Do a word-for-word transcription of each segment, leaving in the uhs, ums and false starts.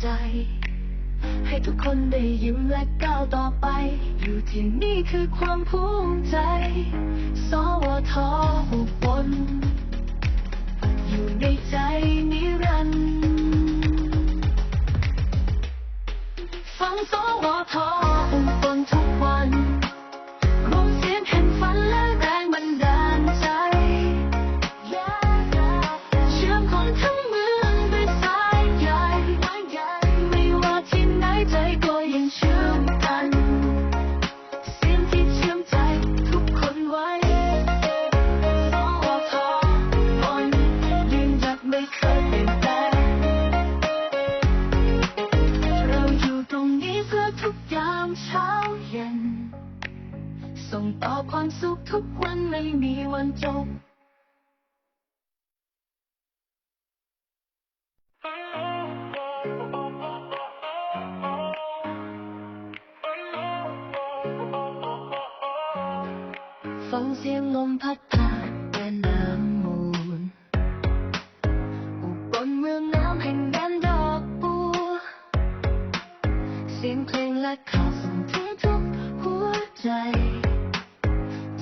ใจ ให้ทุกคนได้ยิ้มและก้าวต่อไป อยู่ที่นี่คือความภูมิใจ สวท อุบล อยู่ในใจนิรันดร์ ฟัง สวท อุบล ทุกวัน รวมเสียงแห่งฝันและแรงบันดาลใจ เชื่อมคนทั้งเมืองด้วยสายใย ไม่ว่าที่ไหนใจก็ยังเชื่อมกัน เสียงที่เชื่อมใจทุกคนไว้ สวท อุบล ยืนหยัดไม่เคยเปลี่ยนแปลง เราอยู่ตรงนี้เพื่อทุกยามเช้าเย็น ส่งต่อความสุขทุกวันไม่มีวันจบ ฟังเสียงลมพัดผ่านแม่น้ำมูล อุบลเมืองน้ำแห่งแดนดอกบัว เสียงเพลงและข่าวส่งถึงทุกหัวใจ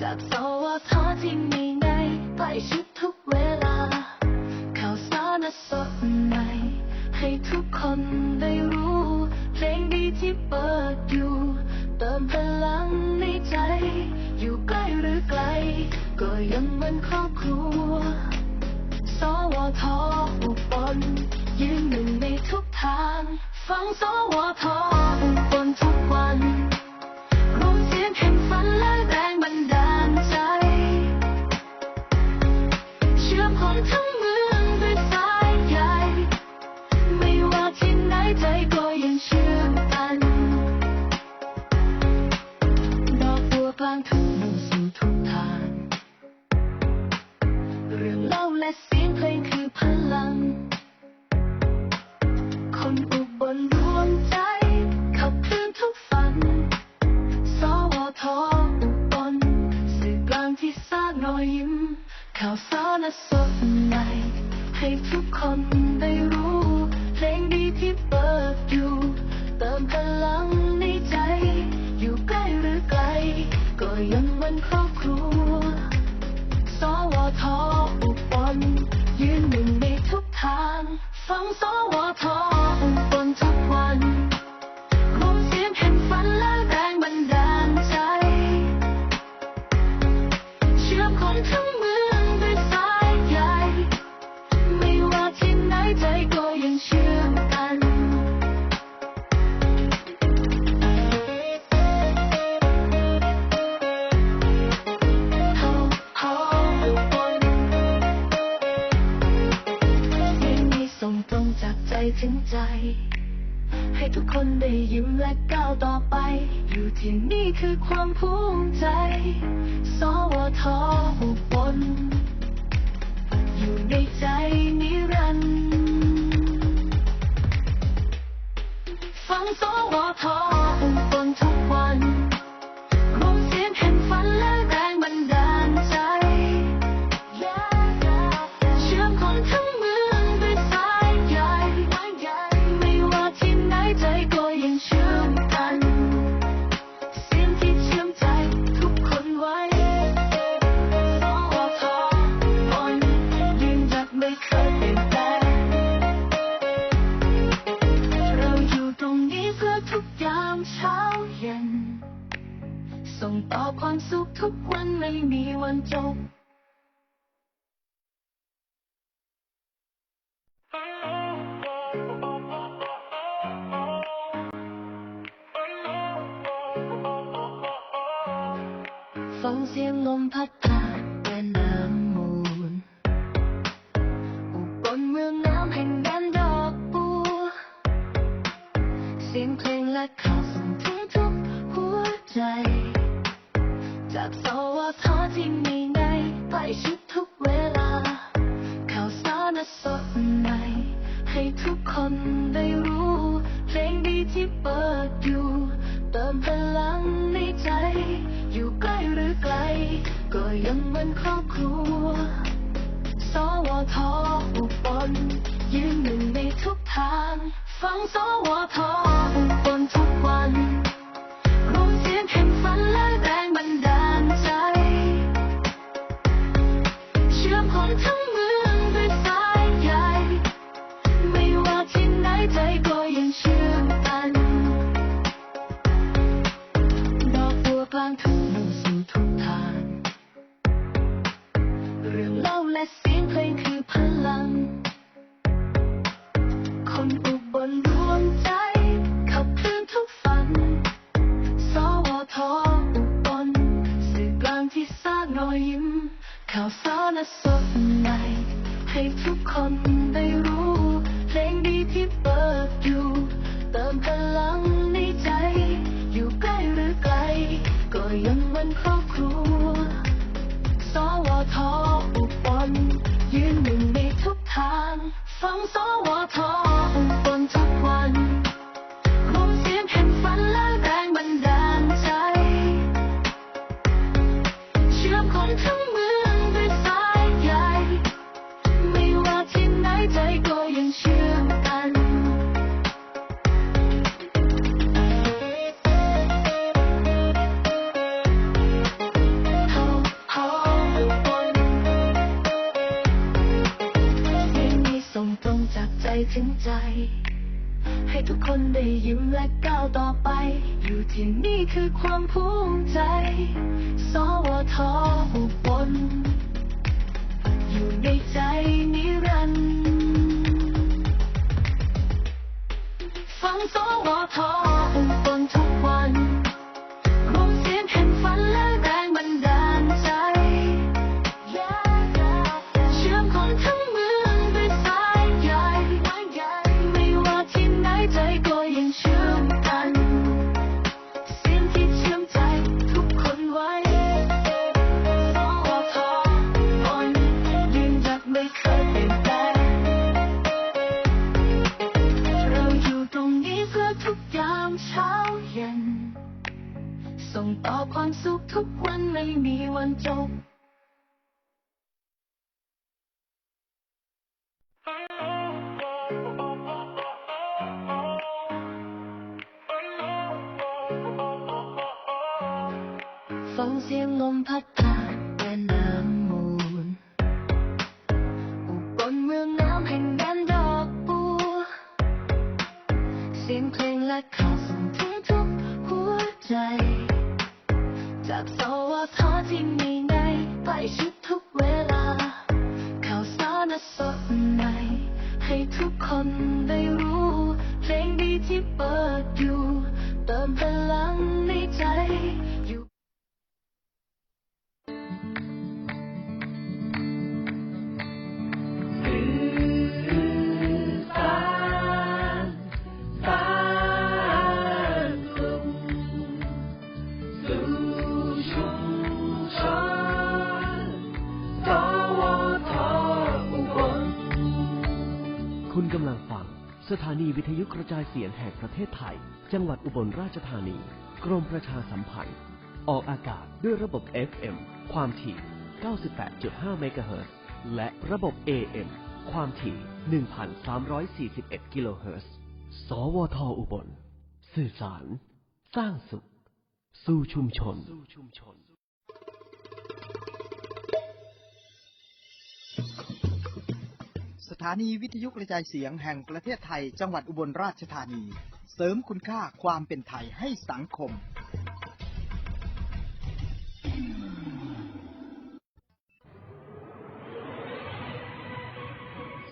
จาก สวท ที่มีในใกล้ชิดทุกเวลา ข่าวสารสดใหม่ ให้ทุกคนได้รู้ เพลงดีที่เปิดอยู่ เติมพลังในใจ อยู่ใกล้หรือไกล ก็ยังเหมือนครอบครัว สวท อุบล ยืนหนึ่งในทุกทาง ฟัง สวท อุบล ทุกวัน รวมเสียงแห่งฝันและแรงบันดาลใจ เชื่อมคนทั้งเมืองด้วยสายใย ไม่ว่าที่ไหนใจก็ยังเชื่อมกัน ดอกบัวกลางทุ่งมุ่งสู่ทุกทาง เรื่องเล่าและเสียงเพลงคือพลัง คนอุบลรวมใจ ขับเคลื่อนทุกฝัน สวท อุบล สื่อกลางที่สร้างรอยยิ้ม ข่าวสารสดใหม่ ให้ทุกคนได้รู้ เพลงดีที่เปิดอยู่ เติมพลังในใจ อยู่ใกล้หรือไกล ก็ยังเหมือนครอบครัว สวท อุบล ยืนหนึ่งในทุกทาง ฟัง สวท อุบล ทุกวัน รวมเสียงแห่งฝันและแรงบันดาลใจ เชื่อมคนทั้งเมืองด้วยสายใย ไม่ว่าที่ไหนใจก็ยังเชื่อมกัน เพลงนี้ส่งตรงจากใจถึงใจ ให้ทุกคนได้ยิ้มและก้าวต่อไป อยู่ที่นี่คือความภูมิใจ สวท อุบล อยู่ในใจนิรันดร์ ฟัง สวท อุบล ทุกวัน รวมเสียงแห่งฝันและแรงบันดาลใจ เชื่อมคนทั้งเมืองด้วยสายใย ไม่ว่าที่ไหนใจก็ยังเชื่อมกัน เสียงที่เชื่อมใจทุกคนไว้ สวท ยืนหยัดไม่เคยเปลี่ยนแปลง เราอยู่ตรงนี้เพื่อทุกยามเช้าเย็น ส่งต่อความสุขทุกวันไม่มีวันจบ ฟังเสียงลมพัดผ่านแม่น้ำมูล อุบลเมืองน้ำแห่งแดนดอกบัว เสียงเพลงและข่าวส่งถึงทุกหัวใจ จาก สวท ที่มีในใกล้ชิดทุกเวลา ข่าวสารสดใหม่ ให้ทุกคนได้รู้ เพลงดีที่เปิดอยู่ เติมพลังในใจ อยู่ใกล้หรือไกล ก็ยังเหมือนครอบครัว สวท อุบล ยืนหนึ่งในทุกทาง ฟัง สวท อุบลทุกวัน รวมเสียงแห่งฝันและแรงบันดาลใจ เชื่อมคนทั้งเมืองด้วยสายใย ไม่ว่าที่ไหนใจก็ยังเชื่อมกัน ดอกบัวกลางทุ่งสู่ทุ่งทาน เรื่องเล่าและเสียงเพลงคือพลัง คนอุบลรวมใจ ขับเคลื่อนทุกฝัน สวท อุบล สื่อกลางที่สร้างรอยยิ้ม ข่าวสารและสดใหม่ ให้ทุกคนได้รู้ เพลงดีที่เปิดอยู่ เติมพลังในใจ อยู่ใกล้หรือไกล ก็ยังเหมือนครอบครัว สวท อุบล ยืนหนึ่งในทุกทาง ฟัง สวท อุบลทุกวัน รวมเสียงแห่งฝันและแรงบันดาลใจ เชื่อมคนทั้งเมืองด้วยสายใย ไม่ว่าที่ไหนใจก็ยังเชื่อมกัน เฮา เฮา อุบล เพลงนี้ส่งตรงจากใจถึงใจ ให้ทุกคนได้ยิ้มและก้าวต่อไป อยู่ที่นี่คือความภูมิใจ สวท อุบล อยู่ในใจนิรันดร์ ฟัง สวท อุบลทุกวัน รวมเสียงแห่งฝันและแรงบันดาลใจ เชื่อมคนทั้งเมืองด้วยสายใย ไม่ว่าที่ไหนใจก็ยังเชื่อมกัน เสียงที่เชื่อมใจทุกคนไว้ สวท อ่อน ยืนหยัดไม่เคยเปลี่ยนแปลง เราอยู่ตรงนี้เพื่อทุกยามเช้าเย็น ส่งต่อความสุขทุกวันไม่มีวันจบ ฟังเสียงลมพัดผ่านแม่น้ำมูล อุบลเมืองงามแห่งแดนดอกบัว เสียงเพลงและข่าวส่งถึงทุกหัวใจ จาก สวท ที่มีในใกล้ชิดทุกเวลา ข่าวสารสดใหม่ ให้ทุกคนได้รู้ เพลงดีที่เปิดอยู่ เติมพลังในใจ อยู่ สื่อสารสร้างสุขสู่ชุมชน สวท อุบล คุณกำลังฟัง สถานีวิทยุกระจายเสียงแห่งประเทศไทย จังหวัดอุบลราชธานี กรมประชาสัมพันธ์ ออกอากาศด้วยระบบ เอฟ เอ็ม ความถี่ เก้าสิบแปดจุดห้า เมกะเฮิรตซ์ และระบบ เอ เอ็ม ความถี่ หนึ่งพันสามร้อยสี่สิบเอ็ด กิโลเฮิรตซ์ สวท อุบล สื่อสาร สร้างสุข สู่ชุมชน สถานีวิทยุกระจายเสียงแห่งประเทศไทย จังหวัดอุบลราชธานี เสริมคุณค่าความเป็นไทยให้สังคม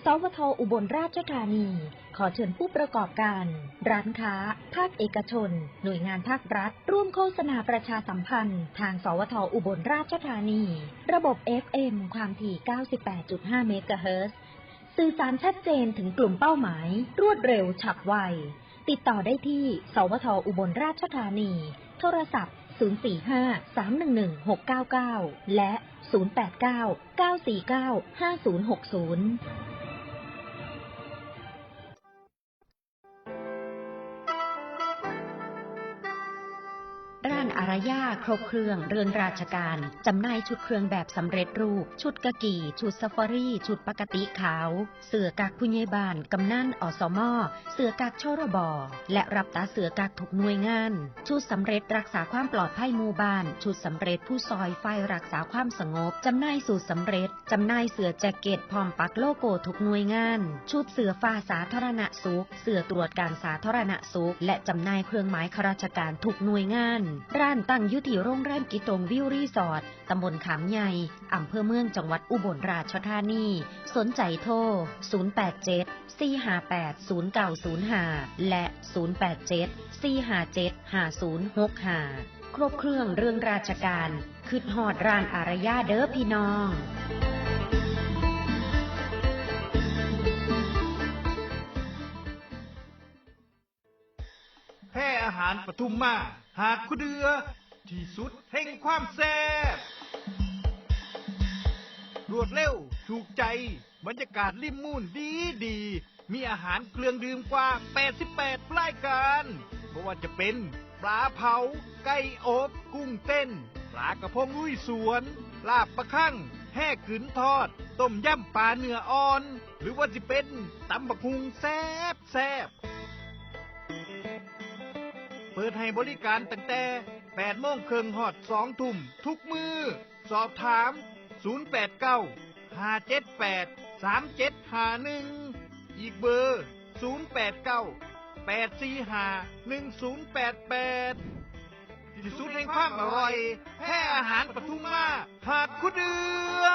สวท อุบลราชธานี ขอเชิญผู้ประกอบการ ร้านค้า ภาคเอกชน หน่วยงานภาครัฐ ร่วมโฆษณาประชาสัมพันธ์ ทาง สวท อุบลราชธานี ระบบ เอฟ เอ็ม ความถี่ เก้าสิบแปดจุดห้า เมกะเฮิรตซ์ สื่อสารชัดเจนถึงกลุ่มเป้าหมาย รวดเร็วฉับไว ติดต่อได้ที่ สวท อุบลราชธานี โทรศัพท์ ศูนย์สี่ห้า สามหนึ่งหนึ่ง หกเก้าเก้า และ ศูนย์แปดเก้า เก้าสี่เก้า ห้าศูนย์หกศูนย์ ร้านอารยาครบเครื่องเรื่องราชการ จำหน่ายชุดเครื่องแบบสำเร็จรูป ชุดกากี ชุดซาฟารี ชุดปกติขาว เสื้อกั๊กผู้ใหญ่บ้าน กำนัน อสม เสื้อกั๊ก ชรบ และรับตากเสื้อกั๊กทุกหน่วยงาน ชุดสำเร็จรักษาความปลอดภัยหมู่บ้าน ชุดสำเร็จผู้ซอยฝ่ายรักษาความสงบ จำหน่ายสูตรสำเร็จ จำหน่ายเสื้อแจ็คเก็ตพร้อมปักโลโก้ทุกหน่วยงาน ชุดเสื้อฟ้าสาธารณสุข เสื้อตรวจการสาธารณสุข และจำหน่ายเครื่องหมายข้าราชการทุกหน่วยงาน ร้านตั้งอยู่ที่โรงแรมกิตงวิวรีสอร์ท ตำบลขามใหญ่ อำเภอเมือง จังหวัดอุบลราชธานี สนใจโทร ศูนย์แปดเจ็ด สี่ห้าแปด ศูนย์เก้าศูนย์ห้า และ ศูนย์แปดเจ็ด สี่ห้าเจ็ด ห้าศูนย์หกห้า ครบเครื่องเรื่องราชการ คิดฮอดร้านอารยาเด้อพี่น้อง แพร่อาหารปทุมมา หากคุเดือ ที่สุดแห่งความแซ่บ รวดเร็ว ถูกใจ บรรยากาศริมมูลดีดี มีอาหารเครื่องดื่มกว่า แปดสิบแปด รายการ บ่ว่าจะเป็น ปลาเผา ไก่อบ กุ้งเต้น ปลากระพงลุยสวน ลาบปลาคั่ง แห่กึ๋นทอด ต้มยำปลาเนื้ออ่อน หรือว่าสิเป็น ตำบักหุ่งแซ่บแซ่บ เปิดให้บริการตั้งแต่ แปดโมงครึ่งฮอด สองทุ่ม ทุกมื้อ สอบถาม ศูนย์แปดเก้า ห้าเจ็ดแปด สามเจ็ดห้าหนึ่ง อีกเบอร์ ศูนย์แปดเก้า แปดสี่ห้า หนึ่งศูนย์แปดแปด ที่สุดแห่งความอร่อย แพร่อาหารปทุมมา หากคุเดือ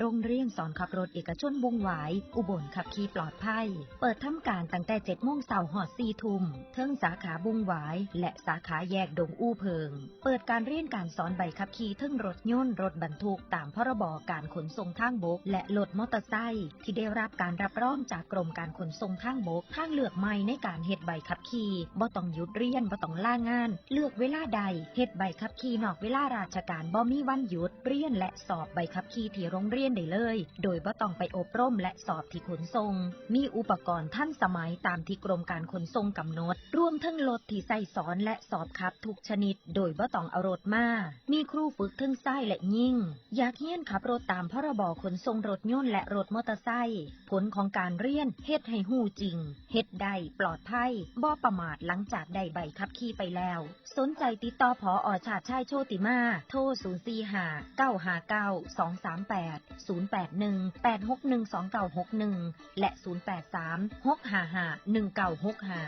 โรงเรียนสอนขับรถเอกชนบุงหวาย อุบลขับขี่ปลอดภัย เปิดทำการตั้งแต่ เจ็ดโมงเช้าฮอด สี่ทุ่ม เทิงสาขาบุงหวาย และสาขาแยกดงอู้เพิง เปิดการเรียนการสอนใบขับขี่เทิงรถยนต์ รถบรรทุก ตามพรบการขนส่งทางบก และรถมอเตอร์ไซค์ ที่ได้รับการรับรองจากกรมการขนส่งทางบก ทางเลือกใหม่ในการเฮ็ดใบขับขี่ บ่ต้องหยุดเรียน บ่ต้องลางาน เลือกเวลาใด เฮ็ดใบขับขี่นอกเวลาราชการ บ่มีวันหยุด เรียนและสอบใบขับขี่ที่โรงเรียนได้เลย โดยบ่ต้องไปอบรมและสอบที่ขนส่ง มีอุปกรณ์ทันสมัยตามที่กรมการขนส่งกำหนด รวมทั้งรถที่ใช้สอนและสอบขับทุกชนิด โดยบ่ต้องเอารถมา มีครูฝึกทั้งชายและหญิง อยากเรียนขับรถตามพรบขนส่งรถยนต์และรถมอเตอร์ไซค์ ผลของการเรียนเฮ็ดให้ฮู้จริง เฮ็ดได้ปลอดภัย บ่ประมาทหลังจากได้ใบขับขี่ไปแล้ว สนใจติดต่อ ผอ.ชาติชาย โชติมา โทร ศูนย์สี่ห้า เก้าห้าเก้า สองสามแปด ศูนย์แปดหนึ่ง แปดหกหนึ่ง สองเก้าหกหนึ่ง และ ศูนย์แปดสาม หกห้าห้า หนึ่งเก้าหกห้า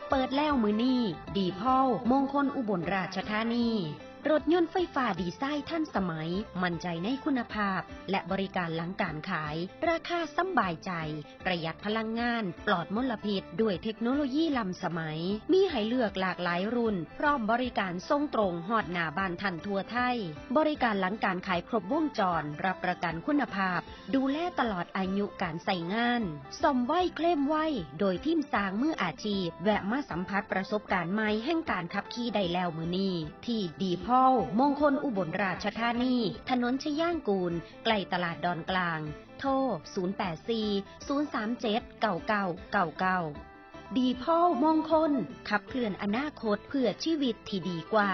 เปิดแล้วมื้อนี้ ดีพอล มงคลอุบลราชธานี รถยนต์ไฟฟ้าดีไซน์ทันสมัย มั่นใจในคุณภาพ และบริการหลังการขาย ราคาสำบายใจ ประหยัดพลังงาน ปลอดมลพิษ ด้วยเทคโนโลยีล้ำสมัย มีให้เลือกหลากหลายรุ่น พร้อมบริการส่งตรงฮอดหน้าบ้านท่านทั่วไทย บริการหลังการขายครบวงจร รับประกันคุณภาพ ดูแลตลอดอายุการใช้งาน ซ่อมไวเคลมไว โดยทีมช่างมืออาชีพ แวะมาสัมผัสประสบการณ์ใหม่แห่งการขับขี่ได้แล้วมื้อนี้ ที่ดีพอล มงคลอุบลราชธานี ถนนชยางกูล ใกล้ตลาดดอนกลาง โทร ศูนย์แปดสี่ ศูนย์สามเจ็ด เก้าเก้าเก้าเก้า ดีพอล มงคล ขับเคลื่อนอนาคตเพื่อชีวิตที่ดีกว่า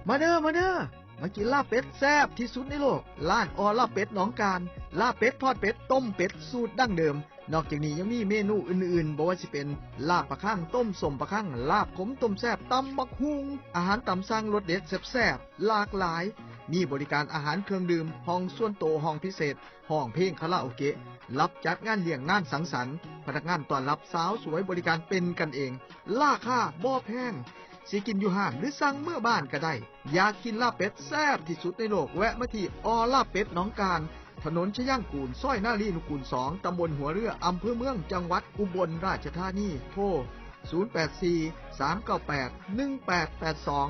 มาเด้อ มาเด้อ มากินลาบเป็ดแซ่บที่สุดในโลก ร้านอ.ลาบเป็ดหนองกาน ลาบเป็ด ทอดเป็ด ต้มเป็ด สูตรดั้งเดิม นอกจากนี้ยังมีเมนูอื่นๆ บ่ว่าสิเป็นลาบปลาคัง ต้มส้มปลาคัง ลาบขมต้มแซ่บ ตำบักหุ่ง อาหารตามสั่งรสเด็ดแซ่บๆ หลากหลาย มีบริการอาหารเครื่องดื่ม ห้องส่วนตัว ห้องพิเศษ ห้องเพลงคาราโอเกะ รับจัดงานเลี้ยงงานสังสรรค์ พนักงานต้อนรับสาวสวย บริการเป็นกันเอง ราคาบ่แพง สิกินอยู่ห้างหรือสั่งเมือบ้านก็ได้ อยากกินลาบเป็ดแซ่บที่สุดในโลก แวะมาที่ อ.ลาบเป็ดหนองกาน ถนนชยางกูล ซอยนารีนุกูล สอง ตำบลหัวเรือ อำเภอเมือง จังหวัดอุบลราชธานี โทร ศูนย์แปดสี่ สามเก้าแปด หนึ่งแปดแปดสอง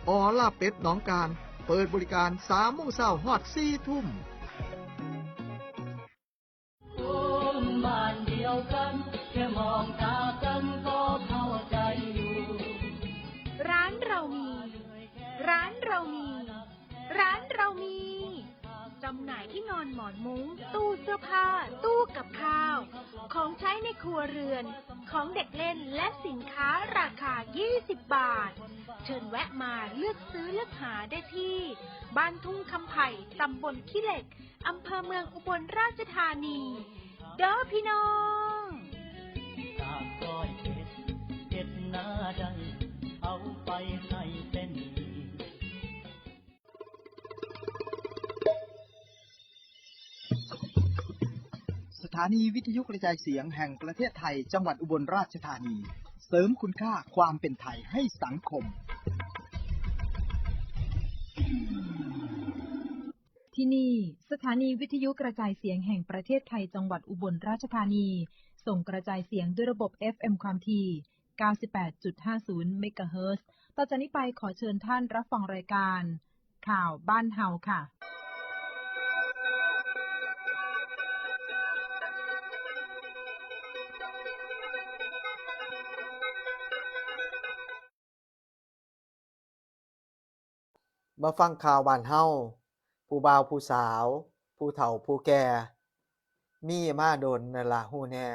อ.ลาบเป็ดหนองกาน เปิดบริการ สามโมงเช้าฮอด สี่ทุ่ม เรามี จำหน่ายที่นอนหมอนมุ้ง ตู้เสื้อผ้า ตู้กับข้าว ของใช้ในครัวเรือน ของเด็กเล่น และสินค้าราคา ยี่สิบบาท เชิญแวะมาเลือกซื้อเลือกหาได้ที่ บ้านทุ่งคำไผ่ ตำบลขี้เหล็ก อำเภอเมืองอุบลราชธานี เด้อพี่น้อง จากร้อยเอ็ดเฮ็ดนาได้ เอาไปให้เป็นหนี้ สถานีวิทยุกระจายเสียงแห่งประเทศไทย จังหวัดอุบลราชธานี เสริมคุณค่าความเป็นไทยให้สังคม ที่นี่ สถานีวิทยุกระจายเสียงแห่งประเทศไทย จังหวัดอุบลราชธานี ส่งกระจายเสียงด้วยระบบ เอฟเอ็ม ความถี่ เก้าสิบแปดจุดห้าศูนย์ เมกะเฮิรตซ์ ต่อจากนี้ไปขอเชิญท่านรับฟังรายการ ข่าวบ้านเฮาค่ะ มาฟังข่าวบ้านเฮา ผู้บ่าวผู้สาว ผู้เฒ่าผู้แก่ มีมาโดนนั่นละฮู้แน่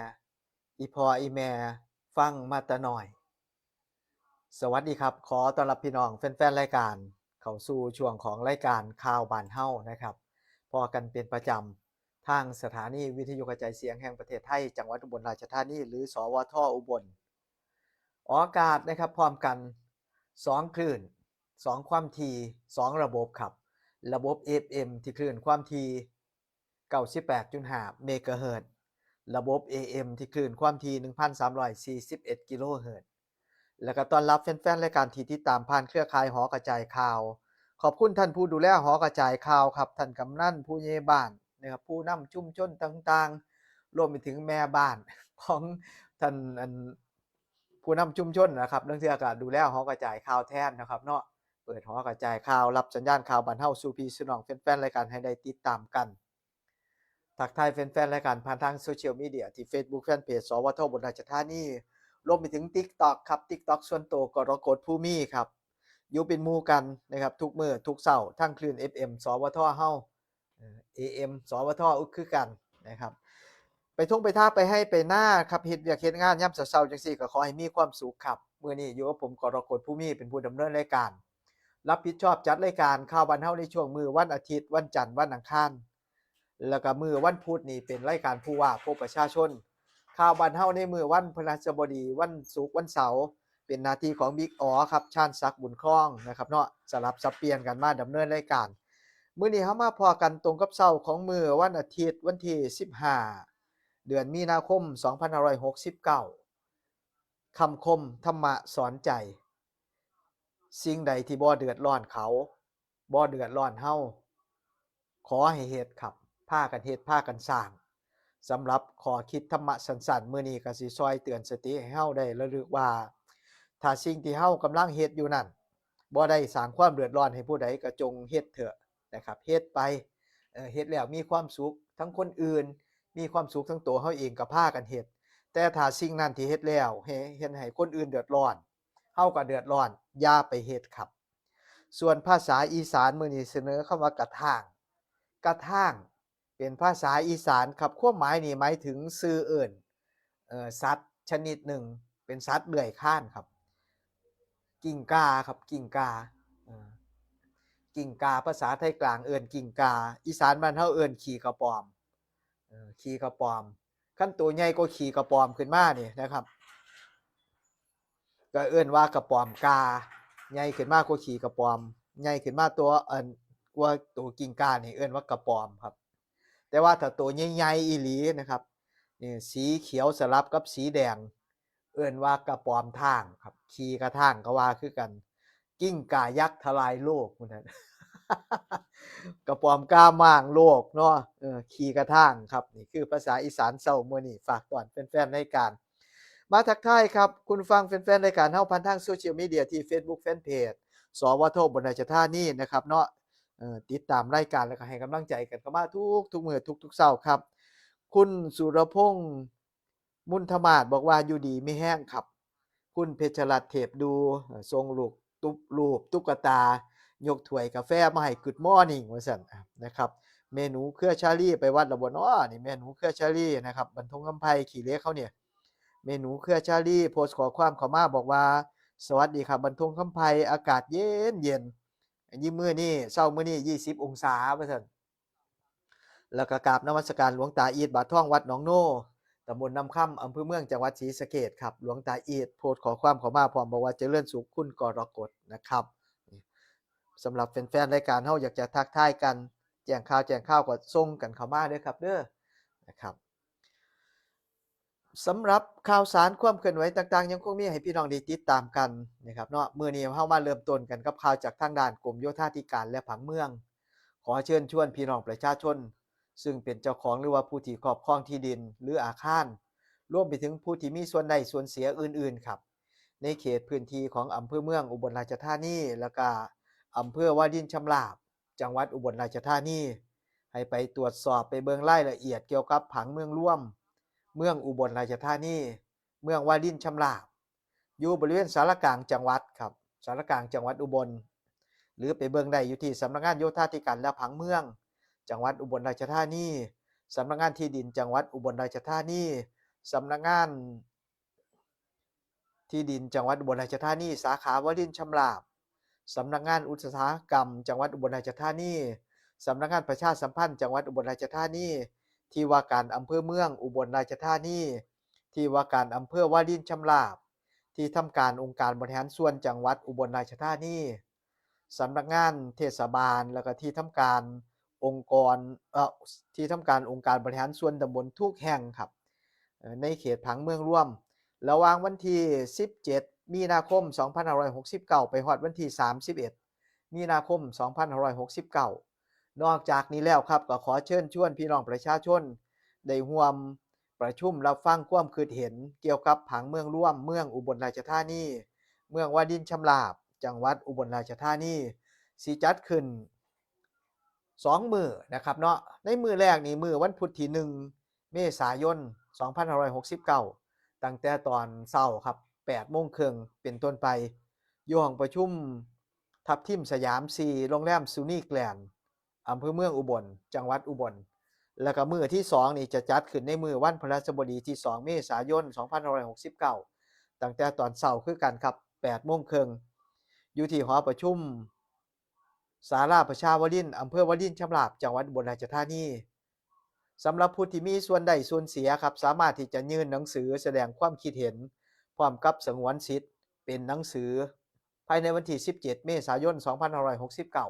อีพ่ออีแม่ฟังมาแต่น้อย สวัสดีครับ ขอต้อนรับพี่น้องแฟนๆรายการ เข้าสู่ช่วงของรายการข่าวบ้านเฮานะครับ พ้อกันเป็นประจำทางสถานีวิทยุกระจายเสียงแห่งประเทศไทย จังหวัดอุบลราชธานี หรือ สวท อุบล ออกอากาศนะครับ พร้อมกันสองคลื่น สองความถี่ สองระบบครับ ระบบ เอฟเอ็ม ที่คลื่นความถี่ เก้าสิบแปดจุดห้า เมกะเฮิรตซ์ ระบบ เอเอ็ม ที่คลื่นความถี่ หนึ่งพันสามร้อยสี่สิบเอ็ด กิโลเฮิรตซ์ แล้วก็ต้อนรับแฟนๆรายการที่ติดตามผ่านเครือข่ายหอกระจายข่าว ขอบคุณท่านผู้ดูแลหอกระจายข่าวครับ ท่านกำนัน ผู้ใหญ่บ้านนะครับ ผู้นำชุมชนต่างๆ รวมไปถึงแม่บ้านของท่านอันผู้นำชุมชนนะครับ ลางเทื่อก็ดูแลหอกระจายข่าวแทนนะครับเนาะ เปิดหอกระจายข่าว รับสัญญาณข่าวบ้านเฮาสู่พี่สู่น้องแฟนๆรายการให้ได้ติดตามกัน ทักทายแฟนๆรายการผ่านทางโซเชียลมีเดีย ที่ Facebook Fanpage สวท อุบลราชธานี รวมไปถึง TikTok ครับ TikTok ส่วนตัว กรกฎ ภูมีครับ อยู่เป็นหมู่กันนะครับ ทุกมื้อทุกเช้าทางคลื่น เอฟเอ็ม สวท เฮา เอ่อ เอเอ็ม สวท คือกันนะครับ ไปท่งไปท่า ไปไฮ่ไปนาครับ เฮ็ดเวียกเฮ็ดงานยามเช้าๆจังซี่ ก็ขอให้มีความสุขครับ มื้อนี้อยู่กับผม กรกฎ ภูมี เป็นผู้ดำเนินรายการ รับผิดชอบจัดรายการข่าวบ้านเฮาในช่วงมื้อวันอาทิตย์ วันจันทร์ วันอังคาร แล้วก็มื้อวันพุธนี่เป็นรายการผู้ว่าพบประชาชน ข่าวบ้านเฮาในมื้อวันพฤหัสบดี วันศุกร์ วันเสาร์ เป็นหน้าที่ของบิ๊กอ๋อครับ ชาญศักดิ์ บุญครองนะครับเนาะ สลับสับเปลี่ยนกันมาดำเนินรายการ มื้อนี้เฮามาพ้อกันตรงกับเช้าของมื้อวันอาทิตย์ วันที่สิบห้า เดือนมีนาคม สองพันห้าร้อยหกสิบเก้า คำคมธรรมะสอนใจ สิ่งใดที่บ่เดือดร้อนเขา บ่เดือดร้อนเฮา ขอให้เฮ็ดครับ พากันเฮ็ด พากันสร้าง สำหรับข้อคิดธรรมะสั้นๆ มื้อนี้ก็สิซอยเตือนสติให้เฮาได้ระลึกว่า ถ้าสิ่งที่เฮากำลังเฮ็ดอยู่นั่น บ่ได้สร้างความเดือดร้อนให้ผู้ใด ก็จงเฮ็ดเถอะนะครับ เฮ็ดไป เอ่อ เฮ็ดแล้วมีความสุขทั้งคนอื่น มีความสุขทั้งตัวเฮาเอง ก็พากันเฮ็ด แต่ถ้าสิ่งนั้นที่เฮ็ดแล้ว เฮ- เฮ็ดให้คนอื่นเดือดร้อน เฮาก็เดือดร้อน อย่าไปเฮ็ดครับ ส่วนภาษาอีสานมื้อนี้เสนอคำว่ากะท้าง กะท้าง เป็นภาษาอีสานครับ ความหมายนี่หมายถึงชื่อเอิ้น เอ่อ สัตว์ชนิดหนึ่ง เป็นสัตว์เลื้อยคลานครับ กิ้งก่าครับ กิ้งก่า เอ่อ กิ้งก่า ภาษาไทยกลางเอิ้นกิ้งก่า อีสานบ้านเฮาเอิ้นขี้กะป๋อม เอ่อ ขี้กะป๋อม คันตัวใหญ่กว่าขี้กะป๋อมขึ้นมานี่นะครับ ก็เอิ้นว่ากะป๋อมก่า ใหญ่ขึ้นมากว่าขี้กะป๋อม ใหญ่ขึ้นมาตัว เอิ่น กว่าตัวกิ้งก่านี่เอิ้นว่ากะป๋อมครับ แต่ว่าถ้าตัวใหญ่ๆอีหลีนะครับ นี่สีเขียวสลับกับสีแดง เอิ้นว่ากะป๋อมท้างครับ ขี้กะท้างก็ว่าคือกัน กิ้งก่ายักษ์ทลายโลกพุ้นน่ะ กะป๋อมก่าม้างโลกเนาะ เออ ขี้กะท้างครับ นี่คือภาษาอีสานเช้ามื้อนี้ ฝากต้อนแฟนๆรายการ มาทักทายครับ คุณฟังแฟนๆรายการเฮาผ่านทางโซเชียลมีเดียที่ Facebook Fanpage สวท อุบลราชธานีนะครับเนาะ เอ่อ ติดตามรายการแล้วก็ให้กำลังใจกันเข้ามาทุกๆมื้อทุกๆเช้าครับ คุณสุรพงษ์ มุนทมาศบอกว่าอยู่ดีมีแฮงครับ คุณเพชรรัตน์ เทพดู เอ่อ ส่งลูกตุ๊บ- รูปตุ๊กตา ยกถ้วยกาแฟมาให้ Good Morning ว่าซั่นนะครับ แม่หนูเครือชาลีไปวัดแล้วบ่น้อนี่ แม่หนูเครือชาลีนะครับ บันทงคำไพ ขี้เหล็กเขาเนี่ย แม่หนูเครือชาลีโพสต์ข้อความเข้ามาบอกว่า สวัสดีครับ บันทงคำไพ อากาศเย็นเย็น ยี่มื้อนี้ เช้ามื้อนี้ ยี่สิบองศา ว่าซั่น แล้วก็กราบนมัสการหลวงตาอีท บาททอง วัดหนองโน ตำบลน้ำคำ อำเภอเมือง จังหวัดศรีสะเกษครับ หลวงตาอีทโพสต์ข้อความเข้ามาพร้อมบอกว่า เจริญสุขคุณกรกฎนะครับ สำหรับแฟนๆรายการเฮาอยากจะทักทายกัน แจ้งข่าวแจ้งข่าวก็ส่งกันเข้ามาเด้อครับเด้อ นะครับ สำหรับข่าวสารความเคลื่อนไหวต่างๆ ยังคงมีให้พี่น้องได้ติดตามกันนะครับเนาะ มื้อนี้เฮามาเริ่มต้นกันกับข่าวจากทางด้านกรมโยธาธิการและผังเมือง ขอเชิญชวนพี่น้องประชาชน ซึ่งเป็นเจ้าของหรือว่าผู้ที่ครอบครองที่ดินหรืออาคาร รวมไปถึงผู้ที่มีส่วนได้ส่วนเสียอื่นๆครับ ในเขตพื้นที่ของอำเภอเมืองอุบลราชธานี แล้วก็อำเภอวารินชำราบ จังหวัดอุบลราชธานี ให้ไปตรวจสอบไปเบิ่งรายละเอียดเกี่ยวกับผังเมืองรวม เมืองอุบลราชธานี เมืองวารินชำราบ อยู่บริเวณศาลากลางจังหวัดครับ ศาลากลางจังหวัดอุบล หรือไปเบิ่งได้อยู่ที่สำนักงานโยธาธิการและผังเมือง จังหวัดอุบลราชธานี สำนักงานที่ดินจังหวัดอุบลราชธานี สำนักงานที่ดินจังหวัดอุบลราชธานี สาขาวารินชำราบ สำนักงานอุตสาหกรรมจังหวัดอุบลราชธานี สำนักงานประชาสัมพันธ์จังหวัดอุบลราชธานี ที่ว่าการอำเภอเมืองอุบลราชธานี ที่ว่าการอำเภอวารินชำราบ ที่ทำการองค์การบริหารส่วนจังหวัดอุบลราชธานี สำนักงานเทศบาล แล้วก็ที่ทำการองค์กร เอ่อ ที่ทำการองค์การบริหารส่วนตำบลทุกแห่งครับ เอ่อ ในเขตผังเมืองรวม ระหว่างวันที่สิบเจ็ดมีนาคมสองพันห้าร้อยหกสิบเก้า ไปฮอดวันที่สามสิบเอ็ดมีนาคมสองพันห้าร้อยหกสิบเก้า นอกจากนี้แล้วครับ ก็ขอเชิญชวนพี่น้องประชาชนได้ร่วมประชุมรับฟังความคิดเห็นเกี่ยวกับผังเมืองรวมเมืองอุบลราชธานี เมืองวารินชำราบ จังหวัดอุบลราชธานี สิจัดขึ้นสองมื้อนะครับเนาะ ในมื้อแรกนี่มื้อวันพุธที่หนึ่งเมษายนสองพันห้าร้อยหกสิบเก้า ตั้งแต่ตอนเช้าครับ แปดโมงครึ่งเป็นต้นไป อยู่ห้องประชุมทับทิมสยามสี่ โรงแรมซูนี่แกรนด์ อำเภอเมืองอุบล จังหวัดอุบล แล้วก็มื้อที่สองนี่จะจัดขึ้นในมื้อวันพฤหัสบดีที่สองเมษายนสองพันห้าร้อยหกสิบเก้า ตั้งแต่ตอนเช้าคือกันครับ แปดโมงครึ่ง อยู่ที่หอประชุมศาลาประชาวาริน อำเภอวารินชำราบ จังหวัดอุบลราชธานี สำหรับผู้ที่มีส่วนได้ส่วนเสียครับ สามารถที่จะยื่นหนังสือแสดงความคิดเห็น พร้อมกับสงวนสิทธิ์เป็นหนังสือ ภายในวันที่สิบเจ็ดเมษายนสองพันห้าร้อยหกสิบเก้า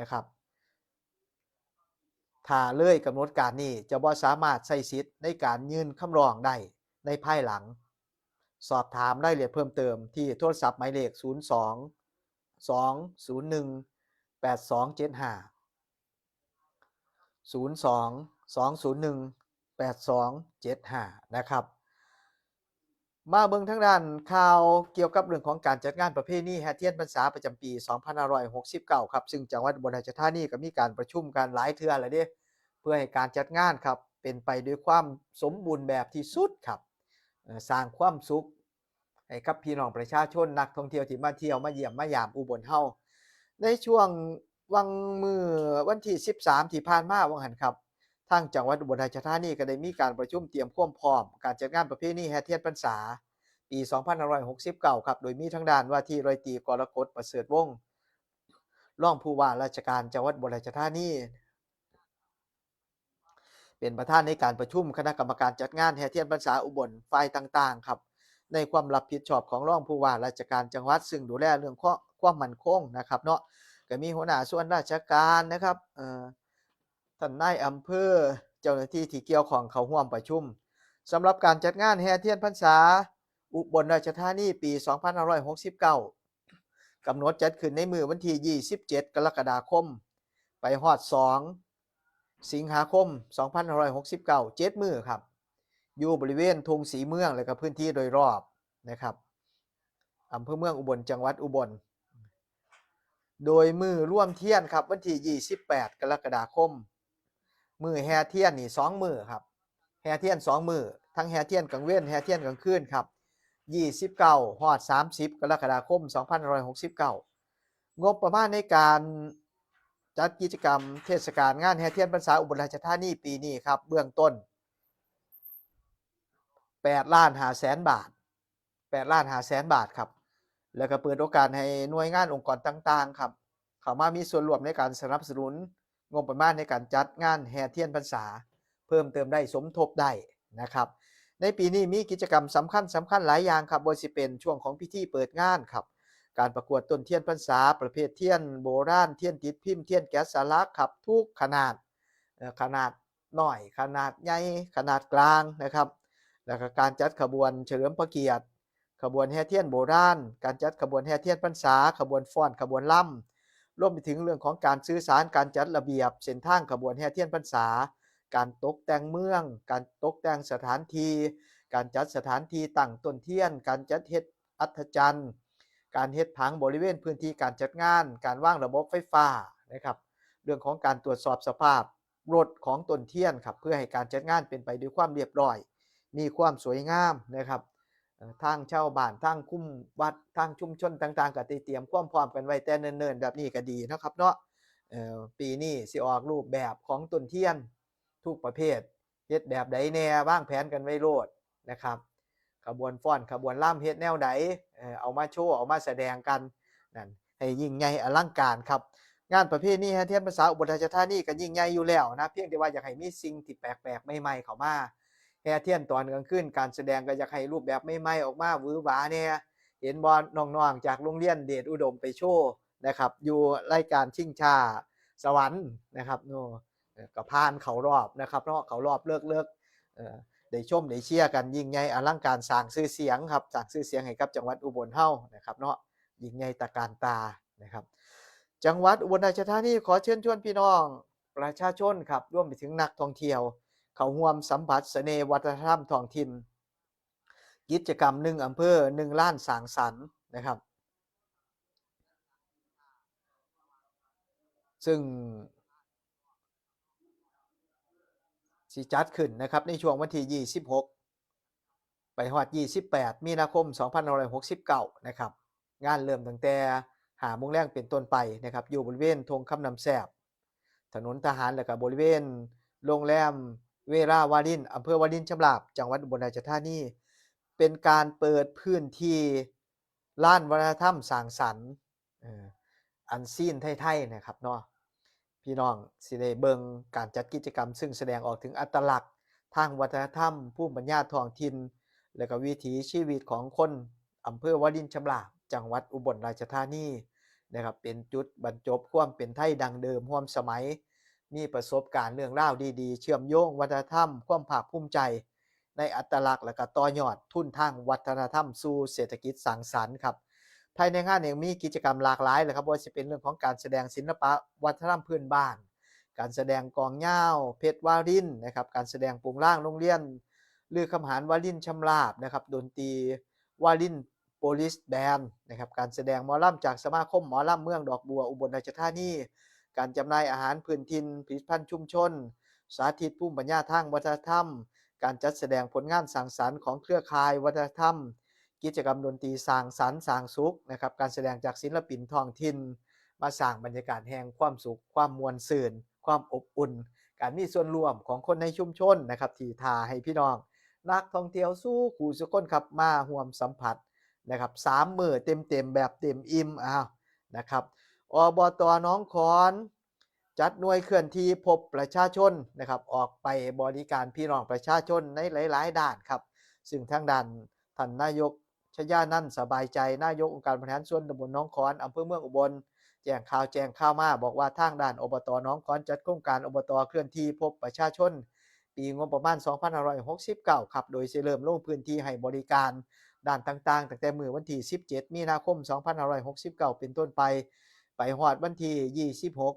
นะครับ ถ้าเลยกำหนดการนี้จะบ่สามารถใช้สิทธิ์ในการยื่นคำร้องได้ในภายหลัง สอบถามรายละเอียดเพิ่มเติมที่โทรศัพท์หมายเลข ศูนย์สอง สองศูนย์หนึ่ง แปดสองเจ็ดห้า ศูนย์สอง สองศูนย์หนึ่ง แปดสองเจ็ดห้า นะครับ มาเบิ่งทางด้านข่าวเกี่ยวกับเรื่องของการจัดงานประเพณีแห่เทียนพรรษาประจำปีสองพันห้าร้อยหกสิบเก้า ครับ ซึ่งจังหวัดอุบลราชธานีก็มีการประชุมกันหลายเทื่อแล้วเด้ เพื่อให้การจัดงานครับ เป็นไปด้วยความสมบูรณ์แบบที่สุดครับ เอ่อ สร้างความสุขให้กับพี่น้องประชาชน นักท่องเที่ยวที่มาเที่ยวมาเยี่ยมมายามอุบลเฮา ในช่วงวังมื้อวันที่สิบสามที่ผ่านมาวังหั้นครับ ทางจังหวัดอุบลราชธานีก็ได้มีการประชุมเตรียมความพร้อมการจัดงานประเพณีแห่เทียนพรรษาปีสองพันห้าร้อยหกสิบเก้า ครับ โดยมีทางด้านว่าที่ร้อยตรีกรกฎ ประเสริฐวงศ์ รองผู้ว่าราชการจังหวัดอุบลราชธานี เป็นประธานในการประชุมคณะกรรมการจัดงานแห่เทียนพรรษาอุบลฝ่ายต่างๆ ครับ ในความรับผิดชอบของรองผู้ว่าราชการจังหวัด ซึ่งดูแลเรื่องความ ความมั่นคงนะครับเนาะ ก็มีหัวหน้าส่วนราชการนะครับ เอ่อ ท่านนายอำเภอ เจ้าหน้าที่ที่เกี่ยวข้องเข้าร่วมประชุม สำหรับการจัดงานแห่เทียนพรรษาอุบลราชธานีปีสองพันห้าร้อยหกสิบเก้า กำหนดจัดขึ้นในมื้อวันที่ยี่สิบเจ็ดกรกฎาคม ไปฮอดสองสิงหาคมสองพันห้าร้อยหกสิบเก้า เจ็ดมื้อครับ อยู่บริเวณทุ่งศรีเมืองและก็พื้นที่โดยรอบนะครับ อำเภอเมืองอุบล จังหวัดอุบล โดยมื้อรวมเทียนครับ วันที่ยี่สิบแปดกรกฎาคม มื้อแห่เทียนนี่สองมื้อครับ แห่เทียนสองมื้อ ทั้งแห่เทียนกลางเว็น แห่เทียนกลางคืนครับ ยี่สิบเก้าฮอดสามสิบกรกฎาคมสองพันห้าร้อยหกสิบเก้า งบประมาณในการจัดกิจกรรมเทศกาลงานแห่เทียนพรรษาอุบลราชธานีปีนี้ครับ เบื้องต้น แปดล้านห้าแสนบาท แปดล้านห้าแสนบาทครับ แล้วก็เปิดโอกาสให้หน่วยงานองค์กรต่างๆครับ เข้ามามีส่วนร่วมในการสนับสนุนงบประมาณในการจัดงานแห่เทียนพรรษา เพิ่มเติมได้ สมทบได้นะครับ ในปีนี้มีกิจกรรมสำคัญสำคัญหลายอย่างครับ บ่ว่าสิเป็นช่วงของพิธีเปิดงานครับ การประกวดต้นเทียนพรรษา ประเภทเทียนโบราณ เทียนติดพิมพ์ เทียนแกะสลักครับ ทุกขนาด เอ่อ ขนาดน้อย ขนาดใหญ่ ขนาดกลางนะครับ แล้วก็การจัดขบวนเฉลิมพระเกียรติ ขบวนแห่เทียนโบราณ การจัดขบวนแห่เทียนพรรษา ขบวนฟ้อน ขบวนลำ รวมไปถึงเรื่องของการสื่อสาร การจัดระเบียบเส้นทางขบวนแห่เทียนพรรษา การตกแต่งเมือง การตกแต่งสถานที่ การจัดสถานที่ตั้งต้นเทียน การจัดเฮ็ดอัฐจันทร์ การเฮ็ดผังบริเวณพื้นที่การจัดงาน การวางระบบไฟฟ้านะครับ เรื่องของการตรวจสอบสภาพรถของต้นเทียนครับ เพื่อให้การจัดงานเป็นไปด้วยความเรียบร้อย มีความสวยงามนะครับ เอ่อ ทางชาวบ้าน ทางคุ้มวัด ทางชุมชนต่างๆ ก็ได้เตรียมความพร้อมกันไว้แต่เนิ่นๆ แบบนี้ก็ดีเนาะครับเนาะ เอ่อ ปีนี้สิออกรูปแบบของต้นเทียนทุกประเภท เฮ็ดแบบใดแน่ วางแผนกันไว้โลดนะครับ ขบวนฟ้อน ขบวนลำ เฮ็ดแนวใด เอ่อ เอามาโชว์ เอามาแสดงกัน นั่น ให้ยิ่งใหญ่อลังการครับ งานประเพณีแห่เทียนพรรษาอุบลราชธานีก็ยิ่งใหญ่อยู่แล้วนะ เพียงแต่ว่าอยากให้มีสิ่งที่แปลกๆ ใหม่ๆ เข้ามา แห่เทียนตอนกลางคืน การแสดงก็อยากให้รูปแบบใหม่ๆ ออกมาหวือหวาแน่ เห็นบ่ น้องๆ จากโรงเรียนเดชอุดมไปโชว์นะครับ อยู่รายการชิงช้าสวรรค์นะครับ โอ้ เอ่อ ก็ผ่านเข้ารอบนะครับเนาะ เข้ารอบเลิกๆ เอ่อ ได้ชมได้เชียร์กัน ยิ่งใหญ่อลังการ สร้างชื่อเสียงครับ สร้างชื่อเสียงให้กับจังหวัดอุบลเฮานะครับเนาะ ยิ่งใหญ่ตระการตานะครับ จังหวัดอุบลราชธานีขอเชิญชวนพี่น้องประชาชนครับ รวมไปถึงนักท่องเที่ยว เข้าร่วมสัมผัสเสน่ห์วัฒนธรรมท้องถิ่น กิจกรรมหนึ่งอำเภอหนึ่งล้านสร้างสรรค์นะครับ ซึ่งสิจัดขึ้นนะครับ ในช่วงวันที่ยี่สิบหก ไปฮอดยี่สิบแปด มีนาคม สองพันห้าร้อยหกสิบเก้านะครับ งานเริ่มตั้งแต่ห้าโมงแลงเป็นต้นไปนะครับ อยู่บริเวณธงคำน้ำแซบ ถนนทหาร แล้วก็บริเวณโรงแรมเวราวาริน อำเภอวารินชำราบ จังหวัดอุบลราชธานี เป็นการเปิดพื้นที่ลานวัฒนธรรมสร้างสรรค์ เอ่อ อันซีนไทยๆ นะครับเนาะ พี่น้องสิได้เบิ่งการจัดกิจกรรม ซึ่งแสดงออกถึงอัตลักษณ์ทางวัฒนธรรม ภูมิปัญญาท้องถิ่น และก็วิถีชีวิตของคนอำเภอวารินชำราบ จังหวัดอุบลราชธานีนะครับ เป็นจุดบรรจบความเป็นไทยดั้งเดิมร่วมสมัย มีประสบการณ์เรื่องราวดีๆ เชื่อมโยงวัฒนธรรม ความภาคภูมิใจในอัตลักษณ์ และก็ต่อยอดทุนทางวัฒนธรรมสู่เศรษฐกิจสร้างสรรค์ครับ ภายในงานยังมีกิจกรรมหลากหลายเลยครับ บ่ว่าสิเป็นเรื่องของการแสดงศิลปะวัฒนธรรมพื้นบ้าน การแสดงกลองยาว เพชรวารินนะครับ การแสดงโปงลางโรงเรียนลือคำหารวารินชำราบนะครับ ดนตรีวารินโปลิสแบนด์นะครับ การแสดงหมอลำจากสมาคมหมอลำเมืองดอกบัวอุบลราชธานี การจำหน่ายอาหารพื้นถิ่น ผลิตภัณฑ์ชุมชน สาธิตภูมิปัญญาทางวัฒนธรรม การจัดแสดงผลงานสร้างสรรค์ของเครือข่ายวัฒนธรรม กิจกรรมดนตรีสร้างสรรค์สร้างสุขนะครับ การแสดงจากศิลปินท้องถิ่น มาสร้างบรรยากาศแห่งความสุข ความม่วนซื่น ความอบอุ่น การมีส่วนร่วมของคนในชุมชนนะครับ ที่ท้าให้พี่น้องนักท่องเที่ยวสู่คู่สู่คนครับ มาร่วมสัมผัสนะครับ สามมื้อเต็มๆ แบบเต็มอิ่ม อ้าว นะครับ อบต.หนองขอน จัดหน่วยเคลื่อนที่พบประชาชนนะครับ ออกไปบริการพี่น้องประชาชนในหลายๆ ด้านครับ ซึ่งทางด้านท่านนายกชยานันท์ สบายใจ นายกองค์การบริหารส่วนตำบลหนองขอน อำเภอเมืองอุบล แจ้งข่าว แจ้งข่าวมา บอกว่าทางด้าน อบต.หนองขอน จัดโครงการ อบต.เคลื่อนที่พบประชาชน ปีงบประมาณ สองพันห้าร้อยหกสิบเก้า ครับ โดยสิเริ่มลงพื้นที่ให้บริการด้านต่างๆ ตั้งแต่มื้อวันที่ สิบเจ็ด มีนาคม สองพันห้าร้อยหกสิบเก้า เป็นต้นไป ไปฮอดวันที่ ยี่สิบหก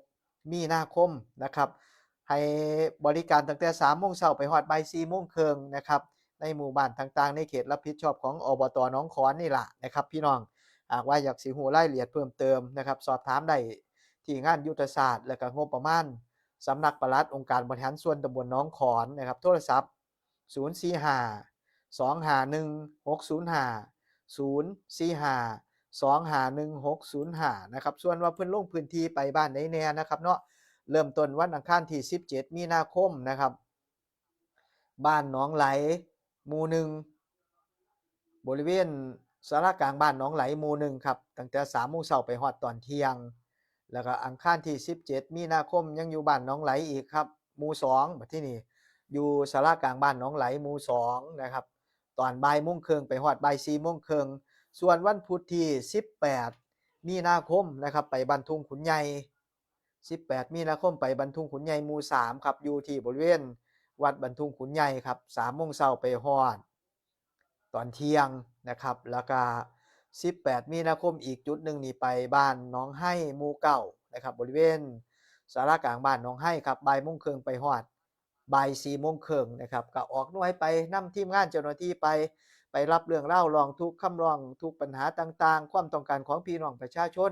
มีนาคมนะครับ ให้บริการตั้งแต่ สามโมงเช้า ไปฮอดบ่าย สี่โมงครึ่งนะครับ ในหมู่บ้านต่างๆ ในเขตรับผิดชอบของ อบต.หนองขอน นี่ล่ะนะครับ พี่น้อง หากว่าอยากสิฮู้รายละเอียดเพิ่มเติมนะครับ สอบถามได้ที่งานยุทธศาสตร์ และก็งบประมาณ สำนักปลัดองค์การบริหารส่วนตำบลหนองขอนนะครับ โทรศัพท์ ศูนย์สี่ห้า สองห้าหนึ่ง หกศูนย์ห้า ศูนย์สี่ห้า สองห้าหนึ่งหกศูนย์ห้า นะครับ ส่วนว่าเพิ่นลงพื้นที่ไปบ้านใดแน่นะครับเนาะ เริ่มต้นวันอังคารที่สิบเจ็ดมีนาคมนะครับ บ้านหนองไหล หมู่หนึ่ง บริเวณศาลากลางบ้านหนองไหล หมู่หนึ่ง ครับ ตั้งแต่สามโมงเช้าไปฮอดตอนเที่ยง แล้วก็อังคารที่สิบเจ็ดมีนาคมยังอยู่บ้านหนองไหลอีกครับ หมู่สอง บัดที่นี่อยู่ศาลากลางบ้านหนองไหล หมู่สอง นะครับ ตอนบ่ายโมงครึ่งไปฮอดบ่ายสี่โมงครึ่ง ส่วนวันพุธที่สิบแปดมีนาคมนะครับ ไปบ้านทุ่งขุนใหญ่ สิบแปดมีนาคมไปบ้านทุ่งขุนใหญ่ หมู่สาม ครับ อยู่ที่บริเวณวัดบ้านทุ่งขุนใหญ่ครับ สามโมงเช้าไปฮอดตอนเที่ยงนะครับ แล้วก็สิบแปดมีนาคมอีกจุดหนึ่งนี่ไปบ้านหนองไฮ หมู่เก้า นะครับ บริเวณศาลากลางบ้านหนองไฮครับ บ่ายโมงครึ่งไปฮอดบ่ายสี่โมงครึ่งนะครับ ก็ออกหน่วยไปนำทีมงานเจ้าหน้าที่ไป ไปรับเรื่องราวร้องทุกข์คำร้องทุกข์ปัญหาต่างๆ ความต้องการของพี่น้องประชาชน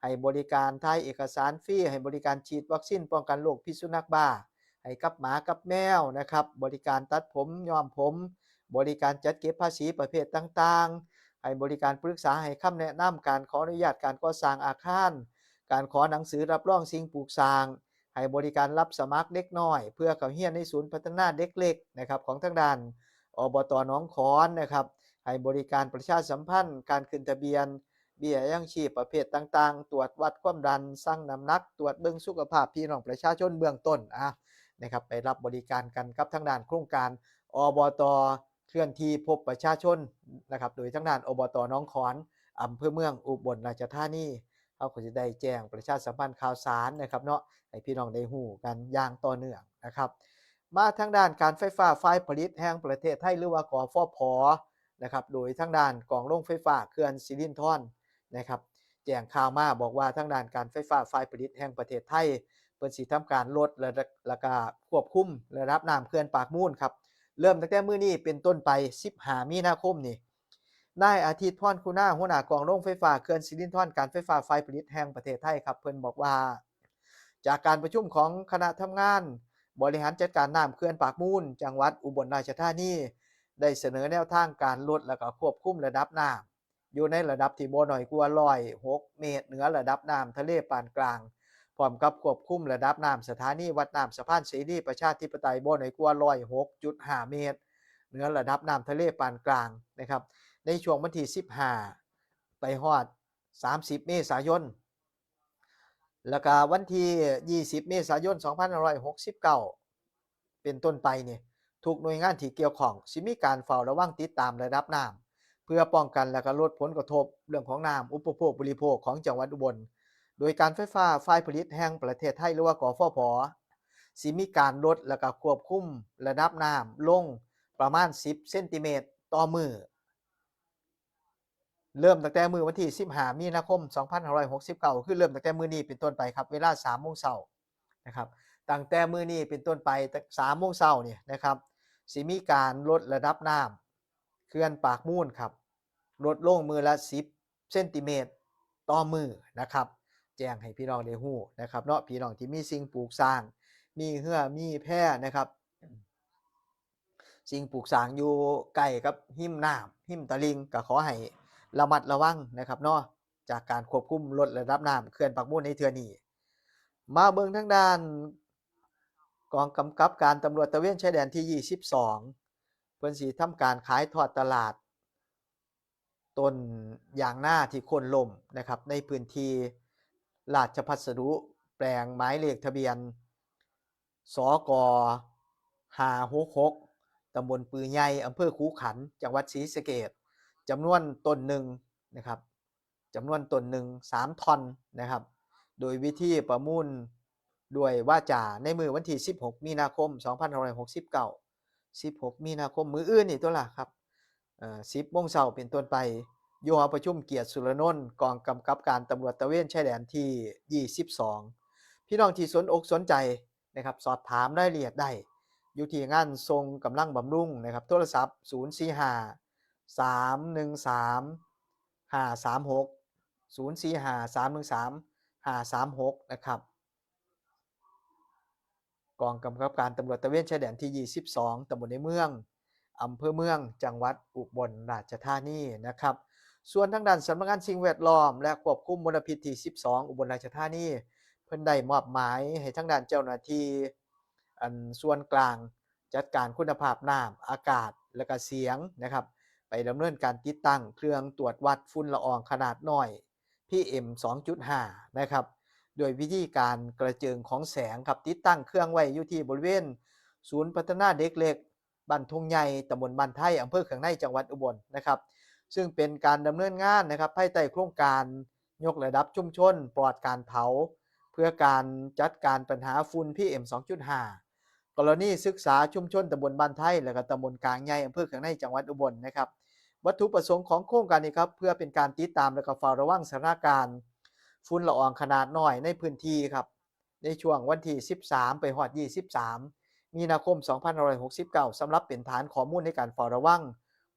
ให้บริการถ่ายเอกสารฟรี ให้บริการฉีดวัคซีนป้องกันโรคพิษสุนัขบ้า ให้กับหมากับแมวนะครับ บริการตัดผมย้อมผม บริการจัดเก็บภาษีประเภทต่างๆ ให้บริการปรึกษาให้คำแนะนำการขออนุญาตการก่อสร้างอาคาร การขอหนังสือรับรองสิ่งปลูกสร้าง ให้บริการรับสมัครเด็กน้อย เพื่อเข้าเฮียนในศูนย์พัฒนาเด็กเล็กนะครับ ของทางด้าน อบต.หนองขอนนะครับ ให้บริการประชาสัมพันธ์การขึ้นทะเบียน เบี้ยยังชีพประเภทต่างๆ ตรวจวัดความดัน ชั่งน้ำหนัก ตรวจเบิ่งสุขภาพพี่น้องประชาชนเบื้องต้น อ่ะ นะครับ ไปรับบริการกันกับทางด้านโครงการ อบต.เคลื่อนที่พบประชาชนนะครับ โดยทางด้าน อบต.หนองขอน อำเภอเมืองอุบลราชธานี เฮาก็สิได้แจ้งประชาสัมพันธ์ข่าวสารนะครับเนาะ ให้พี่น้องได้ฮู้กันอย่างต่อเนื่องนะครับ มาทางด้านการไฟฟ้าฝ่ายผลิตแห่งประเทศไทย หรือว่า กฟผ. นะครับ โดยทางด้านกองโรงไฟฟ้าเขื่อนสิรินธรนะครับ แจ้งข่าวมาบอกว่าทางด้านการไฟฟ้าฝ่ายผลิตแห่งประเทศไทย เพิ่นสิทำการลดและ แล้วก็ควบคุมระดับน้ำเขื่อนปากมูลครับ เริ่มตั้งแต่มื้อนี้เป็นต้นไป สิบห้ามีนาคมนี่ นายอาทิตย์ พรคุณา หัวหน้ากองโรงไฟฟ้าเขื่อนสิรินธรการไฟฟ้าฝ่ายผลิตแห่งประเทศไทยครับ เพิ่นบอกว่า จากการประชุมของคณะทำงานบริหารจัดการน้ำเขื่อนปากมูล จังหวัดอุบลราชธานี ได้เสนอแนวทางการลดและก็ควบคุมระดับน้ำอยู่ในระดับที่บ่น้อยกว่าร้อยหกเมตร เหนือระดับน้ำทะเลปานกลาง พร้อมกับควบคุมระดับน้ำสถานีวัดน้ำสะพานเสรีประชาธิปไตยบ่น้อยกว่าร้อยหกจุดห้าเมตร เหนือระดับน้ำทะเลปานกลางนะครับ ในช่วงวันที่สิบห้าไปฮอดสามสิบเมษายน แล้วก็วันที่ยี่สิบเมษายนสองพันห้าร้อยหกสิบเก้าเป็นต้นไปนี่ ทุกหน่วยงานที่เกี่ยวข้องสิมีการเฝ้าระวังติดตามระดับน้ำ เพื่อป้องกันและก็ลดผลกระทบเรื่องของน้ำอุปโภคบริโภคของจังหวัดอุบล โดยการไฟฟ้าฝ่ายผลิตแห่งประเทศไทย หรือว่า กฟผ. สิมีการลดและก็ควบคุมระดับน้ำลงประมาณสิบเซนติเมตรต่อมื้อ เริ่มตั้งแต่มื้อวันที่สิบห้ามีนาคมสองพันห้าร้อยหกสิบเก้า คือเริ่มตั้งแต่มื้อนี้เป็นต้นไปครับ เวลาสามโมงเช้านะครับ ตั้งแต่มื้อนี้เป็นต้นไปสามโมงเช้าเนี่ยนะครับ สิมีการลดระดับน้ำเขื่อนปากมูลครับ ลดลงมื้อละสิบเซนติเมตรต่อมื้อนะครับ แจ้งให้พี่น้องได้ฮู้นะครับเนาะ พี่น้องที่มีสิ่งปลูกสร้าง มีเฮือ มีแพนะครับ สิ่งปลูกสร้างอยู่ใกล้กับริมน้ำ ริมตลิ่ง ก็ขอให้ระมัดระวังนะครับเนาะ จากการควบคุมลดระดับน้ำเขื่อนปากมูลในเทื่อนี้ มาเบิ่งทางด้านกองกำกับการตำรวจตระเวนชายแดนที่ยี่สิบสอง เพิ่นสิทำการขายทอดตลาด ต้นยางนาที่โค่นล้มนะครับ ในพื้นที่ราชพัสดุ แปลงหมายเลขทะเบียน สก ห้าหกหก ตำบลปือใหญ่ อำเภอคูขัน จังหวัดศรีสะเกษ จำนวนต้นหนึ่งนะครับ จำนวนต้นหนึ่งสามท่อนนะครับ โดยวิธีประมูลด้วยวาจาในมื้อวันที่สิบหกมีนาคมสองพันห้าร้อยหกสิบเก้า สิบหกมีนาคม มื้ออื่นนี่ตัวล่ะครับ เอ่อ สิบโมงเช้าเป็นต้นไป อยู่หอประชุมเกียรติสุรนนท์ กองกำกับการตำรวจตระเวนชายแดนที่ยี่สิบสอง พี่น้องที่สนอกสนใจนะครับ สอบถามรายละเอียดได้ อยู่ที่งานส่งกำลังบำรุงนะครับ โทรศัพท์ ศูนย์สี่ห้า สามหนึ่งสาม ห้าสามหก ศูนย์สี่ห้า สามหนึ่งสาม ห้าสามหก นะครับ กองกำกับการตำรวจตระเวนชายแดนที่ยี่สิบสอง ตำบลในเมือง อำเภอเมือง จังหวัดอุบลราชธานีนะครับ ส่วนทางด้านสำนักงานสิ่งแวดล้อม และควบคุมมลพิษที่สิบสอง อุบลราชธานี เพิ่นได้มอบหมายให้ทางด้านเจ้าหน้าที่ อันส่วนกลางจัดการคุณภาพน้ำ อากาศ และก็เสียงนะครับ ไปดำเนินการติดตั้งเครื่องตรวจวัดฝุ่นละอองขนาดน้อย PM สองจุดห้า นะครับ โดยวิธีการกระเจิงของแสงครับ ติดตั้งเครื่องไว้อยู่ที่บริเวณศูนย์พัฒนาเด็กเล็ก บ้านทุ่งใหญ่ ตำบลบ้านไท อำเภอเขืองใน จังหวัดอุบลนะครับ ซึ่งเป็นการดำเนินงานนะครับ ภายใต้โครงการยกระดับชุมชนปลอดการเผา เพื่อการจัดการปัญหาฝุ่น PM สองจุดห้า กรณีศึกษาชุมชนตำบลบ้านไท และก็ตำบลกลางใหญ่ อำเภอเขืองใน จังหวัดอุบลนะครับ วัตถุประสงค์ของโครงการนี้ครับ เพื่อเป็นการติดตามและก็เฝ้าระวังสถานการณ์ฝุ่นละอองขนาดน้อยในพื้นที่ครับ ในช่วงวันที่สิบสาม ไปฮอดยี่สิบสาม มีนาคม สองพันห้าร้อยหกสิบเก้า สำหรับเป็นฐานข้อมูลในการเฝ้าระวัง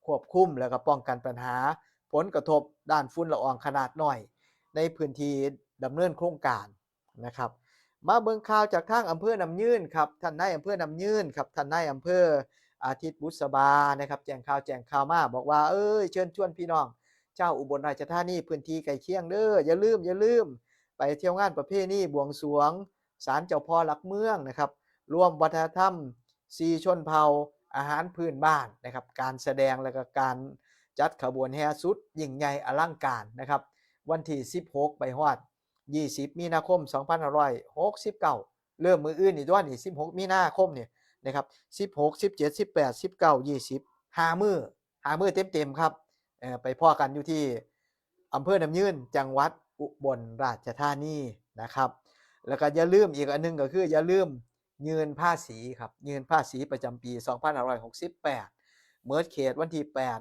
ควบคุม และก็ป้องกันปัญหาผลกระทบด้านฝุ่นละอองขนาดน้อย ในพื้นที่ดำเนินโครงการนะครับ มาเบิ่งข่าวจากทางอำเภอน้ำยืนครับ ท่านนายอำเภอน้ำยืนครับ ท่านนายอำเภออาทิตย์บุษบานะครับ แจ้งข่าว แจ้งข่าวมาบอกว่า เอ้ย เชิญชวนพี่น้องชาวอุบลราชธานี พื้นที่ใกล้เคียงเด้อ อย่าลืม อย่าลืม ไปเที่ยวงานประเพณีบวงสรวงศาลเจ้าพ่อหลักเมืองนะครับ รวมวัฒนธรรมสี่ชนเผ่า อาหารพื้นบ้านนะครับ การแสดง และก็การจัดขบวนแห่สุดยิ่งใหญ่อลังการนะครับ วันที่สิบหก ไปฮอดยี่สิบ มีนาคม สองพันห้าร้อยหกสิบเก้า เริ่มมื้ออื่นนี่ตัวนี่ สิบหก มีนาคมนี่นะครับ สิบหก สิบเจ็ด สิบแปด สิบเก้า ยี่สิบ ห้ามื้อ ห้ามื้อเต็มๆครับ เอ่อ ไปพ้อกันอยู่ที่อำเภอน้ำยืน จังหวัดอุบลราชธานีนะครับ แล้วก็อย่าลืมอีกอันหนึงก็คืออย่าลืมยื่นภาษีครับ ยื่นภาษีประจำปี สองพันห้าร้อยหกสิบแปด เมิดเขตวันที่ แปด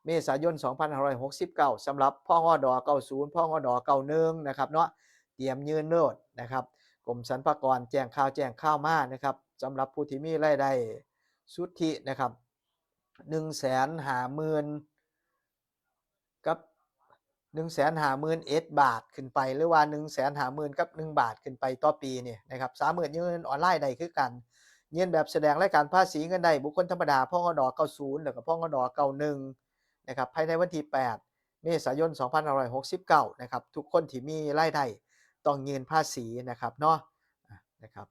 เมษายน สองพันห้าร้อยหกสิบเก้า สำหรับ พงด เก้าศูนย์ พงด เก้าหนึ่ง นะครับเนาะ เตรียมยื่นโลดนะครับ กรมสรรพากรแจ้งข่าว แจ้งข่าวมานะครับ สำหรับผู้ที่มีรายได้สุทธินะครับ หนึ่งแสนห้าหมื่น กับ หนึ่งแสนห้าหมื่นเอ็ดบาทขึ้นไป หรือว่า หนึ่งแสนห้าหมื่นกับหนึ่งบาทขึ้นไปต่อปีนี่นะครับ สามารถยื่นออนไลน์ได้คือกัน ยื่นแบบแสดงรายการภาษีเงินได้บุคคลธรรมดา พงด เก้าศูนย์ แล้วก็ พงด เก้าหนึ่ง นะครับ ภายในวันที่ แปด เมษายน สองพันห้าร้อยหกสิบเก้า นะครับ ทุกคนที่มีรายได้ต้องยื่นภาษีนะครับเนาะ อ่ะ นะครับ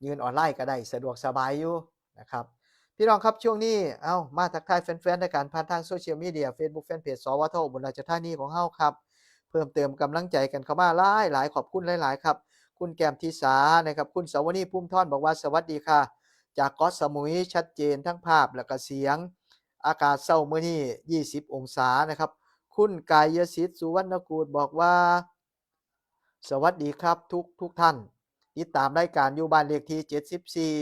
ยื่นออนไลน์ก็ได้ สะดวกสบายอยู่นะครับ พี่น้องครับ ช่วงนี้ เอ้า มาทักทายแฟนๆรายการผ่านทางโซเชียลมีเดีย Facebook Fanpage สวท อุบลราชธานีของเฮาครับ เพิ่มเติมกำลังใจกันเข้ามาหลายๆ ขอบคุณหลายๆครับ คุณแก้มทิสานะครับ คุณสวนี ภูมิธร บอกว่า สวัสดีค่ะ จากเกาะสมุย ชัดเจนทั้งภาพและก็เสียง อากาศเช้ามื้อนี้ ยี่สิบองศานะครับ คุณกายสิทธิ์ สุวรรณกูล บอกว่า สวัสดีครับทุกทุกท่าน ติดตามรายการอยู่บ้านเลขที่ เจ็ดสิบสี่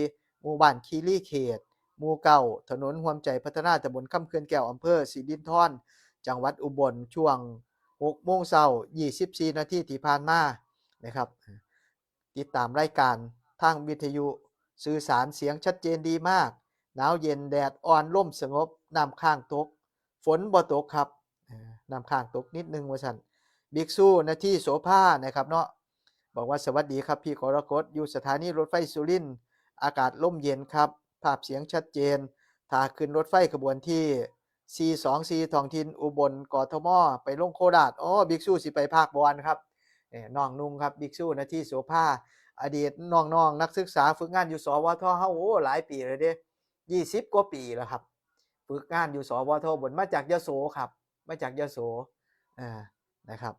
หมู่บ้านคีรีเขต หมู่ เก้า ถนนร่วมใจพัฒนา ตำบลคำเขื่อนแก้ว อำเภอสิรินธร จังหวัดอุบล ช่วง หกโมงเช้า ยี่สิบสี่นาทีที่ผ่านมานะครับ ติดตามรายการทางวิทยุ สื่อสารเสียงชัดเจนดีมาก หนาวเย็น แดดอ่อน ลมสงบ น้ำค้างตก ฝนบ่ตกครับ เอ่อ น้ำค้างตกนิดนึงว่าซั่น บิ๊กซู นาทีโสภานะครับเนาะ บอกว่า สวัสดีครับพี่กรกฎ อยู่สถานีรถไฟสุรินทร์ อากาศร่มเย็นครับ ภาพเสียงชัดเจน ถ้าขึ้นรถไฟขบวนที่ สี่สองสี่ ท้องถิ่นอุบล กทม ไปลงโคราช อ๋อ บิ๊กซูสิไปภาคบอนครับ เอ่อ น้องนุ่งครับ บิ๊กซู นาทีโสภา อดีตน้องๆนักศึกษาฝึกงานอยู่ สวท เฮา โอ้ หลายปีแล้วเด้ ยี่สิบกว่าปีแล้วครับ ฝึกงานอยู่ สวท อุบล มาจากยโสครับ มาจากยโส อ่า นะครับ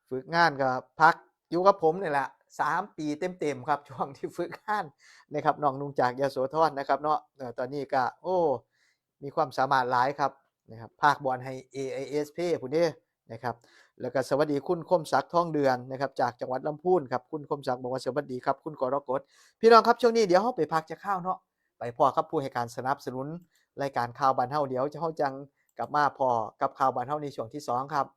ฝึกงานก็พักอยู่กับผมนี่แหละ สามปีเต็มๆครับ ช่วงที่ฝึกงานนะครับ น้องนุ่งจากยโสธรนะครับเนาะ เอ่อ ตอนนี้ก็ โอ้ มีความสามารถหลายครับ นะครับ ภาคบอนให้ เอไอเอสพี พุ้นเด้นะครับ แล้วก็สวัสดีคุณคมศักดิ์ ทองเดือนนะครับ จากจังหวัดลำพูนครับ คุณคมศักดิ์บอกว่า สวัสดีครับ คุณกรกฎ พี่น้องครับ ช่วงนี้เดี๋ยวเฮาไปพักจักคราวเนาะ ไปพ้อกับผู้ให้การสนับสนุนรายการข่าวบ้านเฮา เดี๋ยวเฮาจั่งกลับมาพ้อกับข่าวบ้านเฮาในช่วงที่สองครับ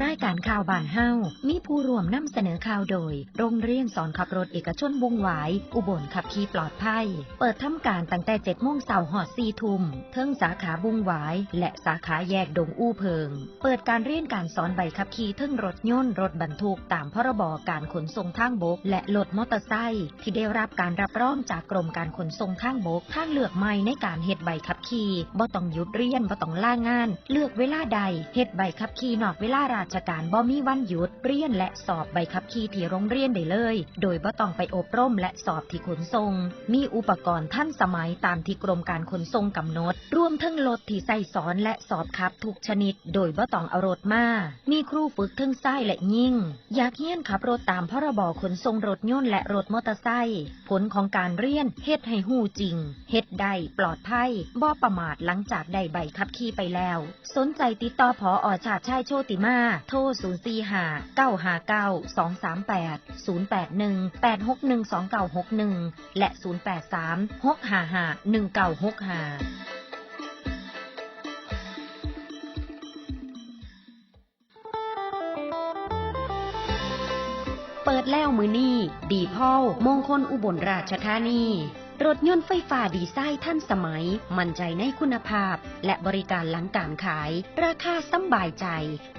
รายการข่าวบ้านเฮา มีผู้ร่วมนำเสนอข่าวโดย โรงเรียนสอนขับรถเอกชนบุงหวาย อุบลขับขี่ปลอดภัย เปิดทำการตั้งแต่เจ็ดโมงเช้าฮอดสี่ทุ่ม เทิงสาขาบุงหวาย และสาขาแยกดงอู้เพิง เปิดการเรียนการสอนใบขับขี่เทิงรถยนต์ รถบรรทุก ตามพรบการขนส่งทางบก และรถมอเตอร์ไซค์ ที่ได้รับการรับรองจากกรมการขนส่งทางบก ทางเลือกใหม่ในการเฮ็ดใบขับขี่ บ่ต้องหยุดเรียน บ่ต้องลางาน เลือกเวลาใด เฮ็ดใบขับขี่นอกเวลาราชการ บ่มีวันหยุด เรียนและสอบใบขับขี่ที่โรงเรียนได้เลย โดยบ่ต้องไปอบรมและสอบที่ขนส่ง มีอุปกรณ์ทันสมัยตามที่กรมการขนส่งกำหนด รวมทั้งรถที่ใช้สอนและสอบขับทุกชนิด โดยบ่ต้องเอารถมา มีครูฝึกทั้งชายและหญิง อยากเรียนขับรถตามพรบขนส่งรถยนต์และรถมอเตอร์ไซค์ ผลของการเรียนเฮ็ดให้ฮู้จริง เฮ็ดได้ปลอดภัย บ่ประมาทหลังจากได้ใบขับขี่ไปแล้ว สนใจติดต่อ ผอ.ชาติชาย โชติมา โทร ศูนย์สี่ห้า เก้าห้าเก้า สองสามแปด ศูนย์แปดหนึ่ง แปดหกหนึ่ง สองเก้าหกหนึ่ง และ ศูนย์แปดสาม หกห้าห้า หนึ่งเก้าหกห้า เปิดแล้วมื้อนี้ ดีพอล มงคลอุบลราชธานี รถยนต์ไฟฟ้าดีไซน์ทันสมัย มั่นใจในคุณภาพ และบริการหลังการขาย ราคาสำบายใจ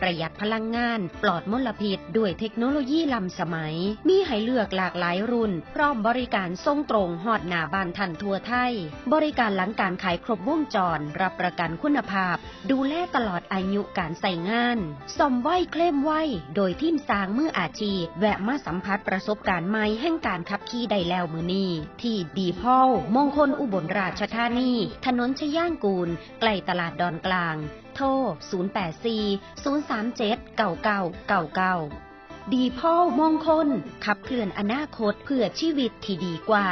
ประหยัดพลังงาน ปลอดมลพิษ ด้วยเทคโนโลยีล้ำสมัย มีให้เลือกหลากหลายรุ่น พร้อมบริการส่งตรงฮอดหน้าบ้านท่านทั่วไทย บริการหลังการขายครบวงจร รับประกันคุณภาพ ดูแลตลอดอายุการใช้งาน ซ่อมไวเคลมไว โดยทีมช่างมืออาชีพ แวะมาสัมผัสประสบการณ์ใหม่แห่งการขับขี่ได้แล้วมื้อนี้ ที่ดีพอล มงคลอุบลราชธานี ถนนชยางกูล ใกล้ตลาดดอนกลาง โทร ศูนย์แปดสี่ ศูนย์สามเจ็ด เก้าเก้าเก้าเก้า ดีพอล มงคล ขับเคลื่อนอนาคตเพื่อชีวิตที่ดีกว่า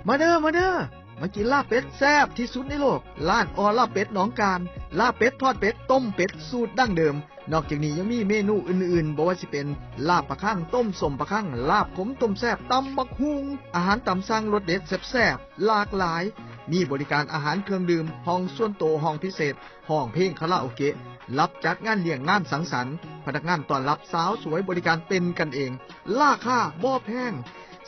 มาเด้อ มาเด้อ มากินลาบเป็ดแซ่บที่สุดในโลก ร้านอ.ลาบเป็ดหนองกาน ลาบเป็ด ทอดเป็ด ต้มเป็ด สูตรดั้งเดิม นอกจากนี้ยังมีเมนูอื่นๆ บ่ว่าสิเป็นลาบปลาคัง ต้มส้มปลาคัง ลาบขมต้มแซ่บ ตำบักหุ่ง อาหารตามสั่งรสเด็ดแซ่บๆ หลากหลาย มีบริการอาหารเครื่องดื่ม ห้องส่วนตัว ห้องพิเศษ ห้องเพลงคาราโอเกะ รับจัดงานเลี้ยงงานสังสรรค์ พนักงานต้อนรับสาวสวย บริการเป็นกันเอง ราคาบ่แพง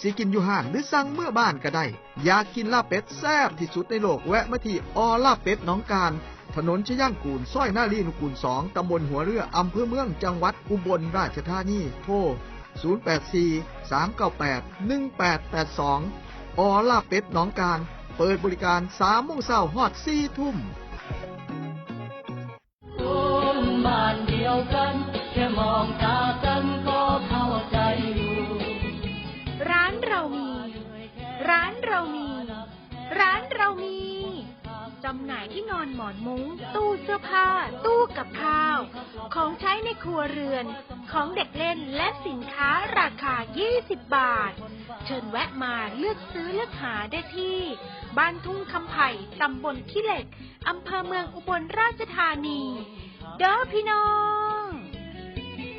สิกินอยู่ห้านหรือสั่งเมือบ้านก็ได้ อยากกินลาบเป็ดแซ่บที่สุดในโลก แวะมาที่ อ.ลาบเป็ดหนองกาน ถนนชยางกูล ซอยนารีนุกูลสอง ตำบลหัวเรือ อำเภอเมือง จังหวัดอุบลราชธานี โทร ศูนย์แปดสี่ สามเก้าแปด หนึ่งแปดแปดสอง อ.ลาบเป็ดหนองกาน เปิดบริการสามโมงเช้าฮอดสี่ทุ่ม คนบ้านเดียวกัน แค่มองตากันก็เข้าใจอยู่ ร้านเรามี ร้านเรามี ร้านเรามี จำหน่ายที่นอนหมอนมุ้ง ตู้เสื้อผ้า ตู้กับข้าว ของใช้ในครัวเรือน ของเด็กเล่น และสินค้าราคายี่สิบบาท เชิญแวะมาเลือกซื้อเลือกหาได้ที่ บ้านทุ่งคำไผ่ ตำบลขี้เหล็ก อำเภอเมืองอุบลราชธานี เด้อพี่น้อง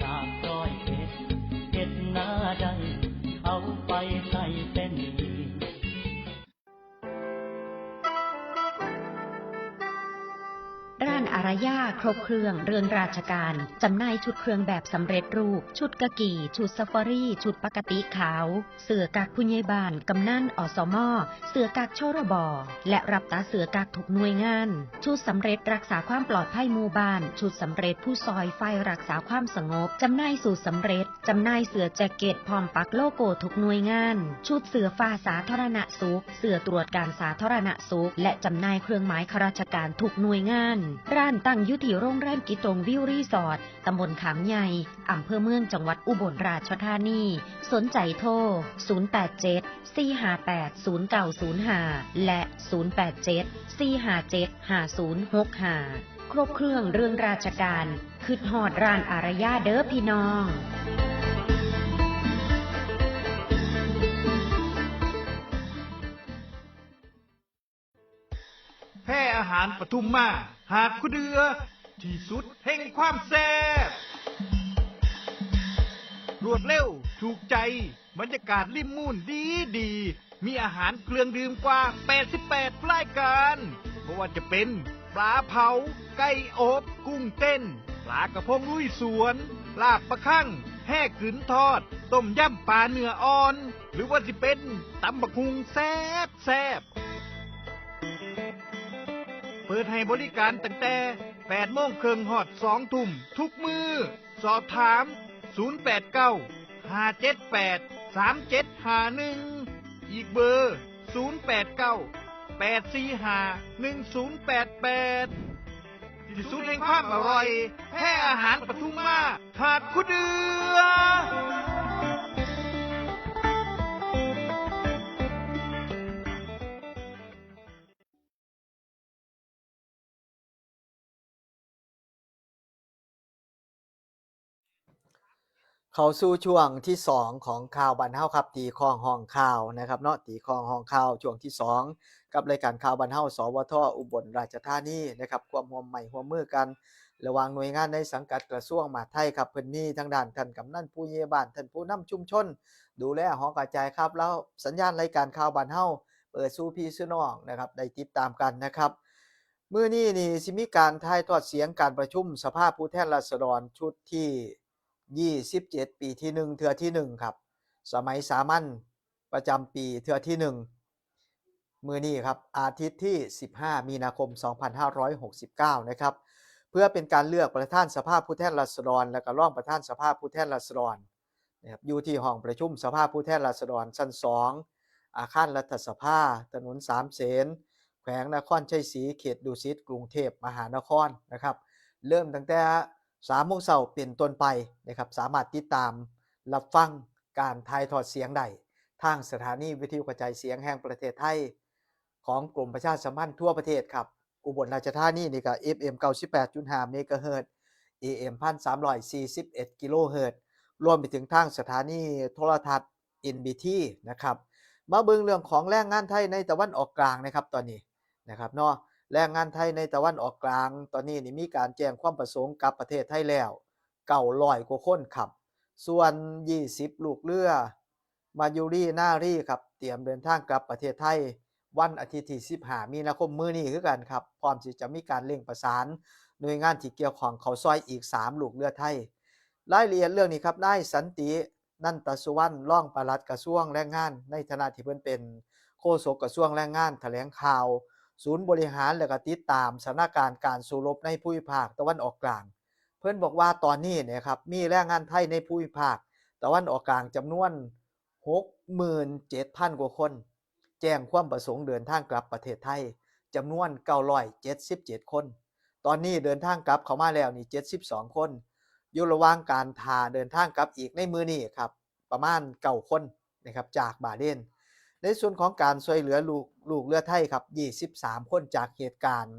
จากดอยเพชร เฮ็ดนาได้ เอาไปใส่เส้นหมี่ ร้านอารยาครบเครื่องเรื่องราชการ จำหน่ายชุดเครื่องแบบสำเร็จรูป ชุดกากี ชุดซาฟารี ชุดปกติขาว เสื้อกั๊กผู้ใหญ่บ้าน กำนัน อสม เสื้อกั๊ก ชรบ และรับตัดเสื้อกั๊กทุกหน่วยงาน ชุดสำเร็จรักษาความปลอดภัยหมู่บ้าน ชุดสำเร็จผู้ซอยฝ่ายรักษาความสงบ จำหน่ายสูทสำเร็จ จำหน่ายเสื้อแจ็คเก็ตพร้อมปักโลโก้ทุกหน่วยงาน ชุดเสื้อฟ้าสาธารณสุข เสื้อตรวจการสาธารณสุข และจำหน่ายเครื่องหมายข้าราชการทุกหน่วยงาน ร้านตั้งอยู่ที่โรงแรมกิตงวิวรีสอร์ท ตำบลขามใหญ่ อำเภอเมือง จังหวัดอุบลราชธานี สนใจโทร ศูนย์แปดเจ็ด สี่ห้าแปด ศูนย์เก้าศูนย์ห้า และ ศูนย์แปดเจ็ด สี่ห้าเจ็ด ห้าศูนย์หกห้า ครบเครื่องเรื่องราชการ คิดฮอดร้านอารยาเด้อพี่น้อง แพร่อาหารปทุมมา หากคุเดือ ที่สุดแห่งความแซ่บ รวดเร็ว ถูกใจ บรรยากาศริมมูลดีดี มีอาหารเครื่องดื่มกว่า แปดสิบแปด รายการ ไม่ว่าจะเป็นปลาเผา ไก่อบ กุ้งเต้น ปลากระพงลุยสวน ลาบปลาคั่ง แห้กึ๋นทอด ต้มยำปลาเนื้ออ่อน หรือว่าจะเป็นตำบักหุ่งแซ่บแซ่บ เปิดให้บริการตั้งแต่ แปดโมงครึ่งฮอด สองทุ่ม ทุกมื้อ สอบถาม ศูนย์แปดเก้า ห้าเจ็ดแปด สามเจ็ดห้าหนึ่ง อีกเบอร์ ศูนย์แปดเก้า แปดสี่ห้า หนึ่งศูนย์แปดแปด ที่สุดแห่งความอร่อย แห่อาหารปทุมมาขาดคู่เดือ เข้าสู่ช่วงที่สองของข่าวบ้านเฮาครับ ตีคล้องห้องข่าวนะครับเนาะ ตีคล้องห้องข่าวช่วงที่สอง กับรายการข่าวบ้านเฮา สวท อุบลราชธานีนะครับ ความร่วมไม้ร่วมมือกัน ระหว่างหน่วยงานในสังกัดกระทรวงมหาดไทยครับ เพิ่นมีทางด้านท่านกำนันผู้ใหญ่บ้าน ท่านผู้นำชุมชน ดูแลหอกระจายครับ แล้วสัญญาณรายการข่าวบ้านเฮาเปิดสู่พี่สู่น้องนะครับ ได้ติดตามกันนะครับ มื้อนี้นี่สิมีการถ่ายทอดเสียงการประชุมสภาผู้แทนราษฎรชุดที่ยี่สิบเจ็ด ปีที่หนึ่ง เทื่อที่หนึ่งครับ สมัยสามัญประจำปีเทื่อที่หนึ่ง มื้อนี้ครับ อาทิตย์ที่สิบห้า มีนาคม สองพันห้าร้อยหกสิบเก้า นะครับ เพื่อเป็นการเลือกประธานสภาผู้แทนราษฎร และก็รองประธานสภาผู้แทนราษฎรนะครับ อยู่ที่ห้องประชุมสภาผู้แทนราษฎรชั้นสอง อาคารรัฐสภา ถนนสามเสน แขวงนครชัยศรี เขตดุสิต กรุงเทพมหานครนะครับ เริ่มตั้งแต่สามโมงเช้าเป็นต้นไปนะครับ สามารถติดตามรับฟังการถ่ายทอดเสียงได้ทางสถานีวิทยุกระจายเสียงแห่งประเทศไทย ของกรมประชาสัมพันธ์ทั่วประเทศครับ อุบลราชธานีนี่ก็ เอฟเอ็ม เก้าสิบแปดจุดห้า เมกะเฮิรตซ์ เอเอ็ม พันสามร้อยสี่สิบเอ็ด กิโลเฮิรตซ์ รวมไปถึงทางสถานีโทรทัศน์ เอ็นบีที นะครับ มาเบิ่งเรื่องของแรงงานไทยในตะวันออกกลางนะครับ ตอนนี้นะครับเนาะ แรงงานไทยในตะวันออกกลาง ตอนนี้นี่มีการแจ้งความประสงค์กลับประเทศไทยแล้ว เก้าร้อยกว่าคนครับ ส่วน ยี่สิบ ลูกเรือ มายุรีนารีครับ เตรียมเดินทางกลับประเทศไทย วันอาทิตย์ที่สิบห้า มีนาคม มื้อนี้คือกันครับ พร้อมที่จะมีการเร่งประสานหน่วยงานที่เกี่ยวข้องเข้าซ่อยอีก สาม ลูกเรือไทย รายละเอียดเรื่องนี้ครับ นายสันติ นันตสุวรรณ รองปลัดกระทรวงแรงงาน ในฐานะที่เพิ่นเป็นโฆษกกระทรวงแรงงาน แถลงข่าว ศูนย์บริหารและก็ติดตามสถานการณ์การสู้รบในภูมิภาคตะวันออกกลาง เพิ่นบอกว่าตอนนี้เนี่ยครับ มีแรงงานไทยในภูมิภาคตะวันออกกลางจำนวน หกหมื่นเจ็ดพัน กว่าคน แจ้งความประสงค์เดินทางกลับประเทศไทยจำนวน เก้าร้อยเจ็ดสิบเจ็ด คน ตอนนี้เดินทางกลับเข้ามาแล้วนี่ เจ็ดสิบสอง คน อยู่ระหว่างการถ่าเดินทางกลับอีกในมื้อนี้ครับ ประมาณ เก้า คนนะครับ จากบาห์เรน ในส่วนของการช่วยเหลือลูกลูกเรือไทยครับ ยี่สิบสาม คนจากเหตุการณ์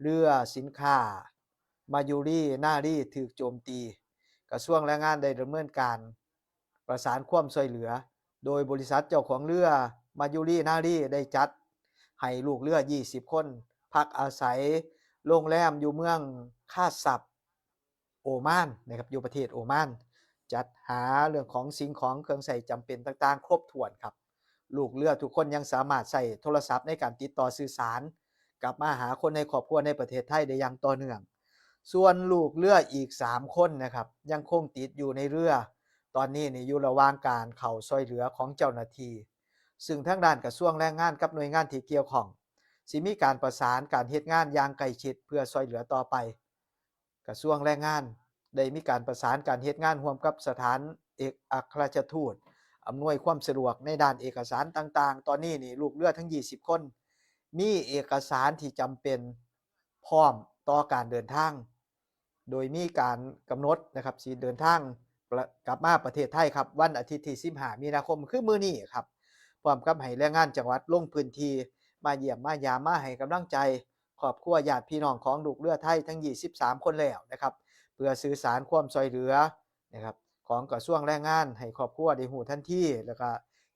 เรือสินค้ามายุรีนารีถูกโจมตี กระทรวงแรงงานได้ดำเนินการประสานความช่วยเหลือ โดยบริษัทเจ้าของเรือมายุรีนารีได้จัดให้ลูกเรือ ยี่สิบ คน พักอาศัยโรงแรมอยู่เมืองคาสับ โอมานนะครับ อยู่ประเทศโอมาน จัดหาเรื่องของสิ่งของเครื่องใช้จำเป็นต่างๆ ครบถ้วนครับ ลูกเรือทุกคนยังสามารถใช้โทรศัพท์ในการติดต่อสื่อสาร กลับมาหาคนในครอบครัวในประเทศไทยได้อย่างต่อเนื่อง ส่วนลูกเรืออีก สาม คนนะครับ ยังคงติดอยู่ในเรือ ตอนนี้นี่อยู่ระหว่างการเข้าช่วยเหลือของเจ้าหน้าที่ ซึ่งทางด้านกระทรวงแรงงานกับหน่วยงานที่เกี่ยวข้อง สิมีการประสานการเฮ็ดงานอย่างใกล้ชิดเพื่อช่วยเหลือต่อไป กระทรวงแรงงานได้มีการประสานการเฮ็ดงานร่วมกับสถานเอกอัครราชทูต อำนวยความสะดวกในด้านเอกสารต่างๆ ตอนนี้นี่ลูกเรือทั้ง ยี่สิบ คน มีเอกสารที่จำเป็นพร้อมต่อการเดินทาง โดยมีการกำหนดนะครับสิเดินทางประ- กลับมาประเทศไทยครับ วันอาทิตย์ที่สิบห้า มีนาคม คือมื้อนี้ครับ พร้อมกับให้แรงงานจังหวัดลงพื้นที่มาเยี่ยมมายามมาให้กำลังใจครอบครัวญาติพี่น้องของลูกเรือไทยทั้ง ยี่สิบสาม คนแล้วนะครับ เพื่อสื่อสารความช่วยเหลือนะครับของกระทรวงแรงงานให้ครอบครัวได้รู้ทันที แล้วก็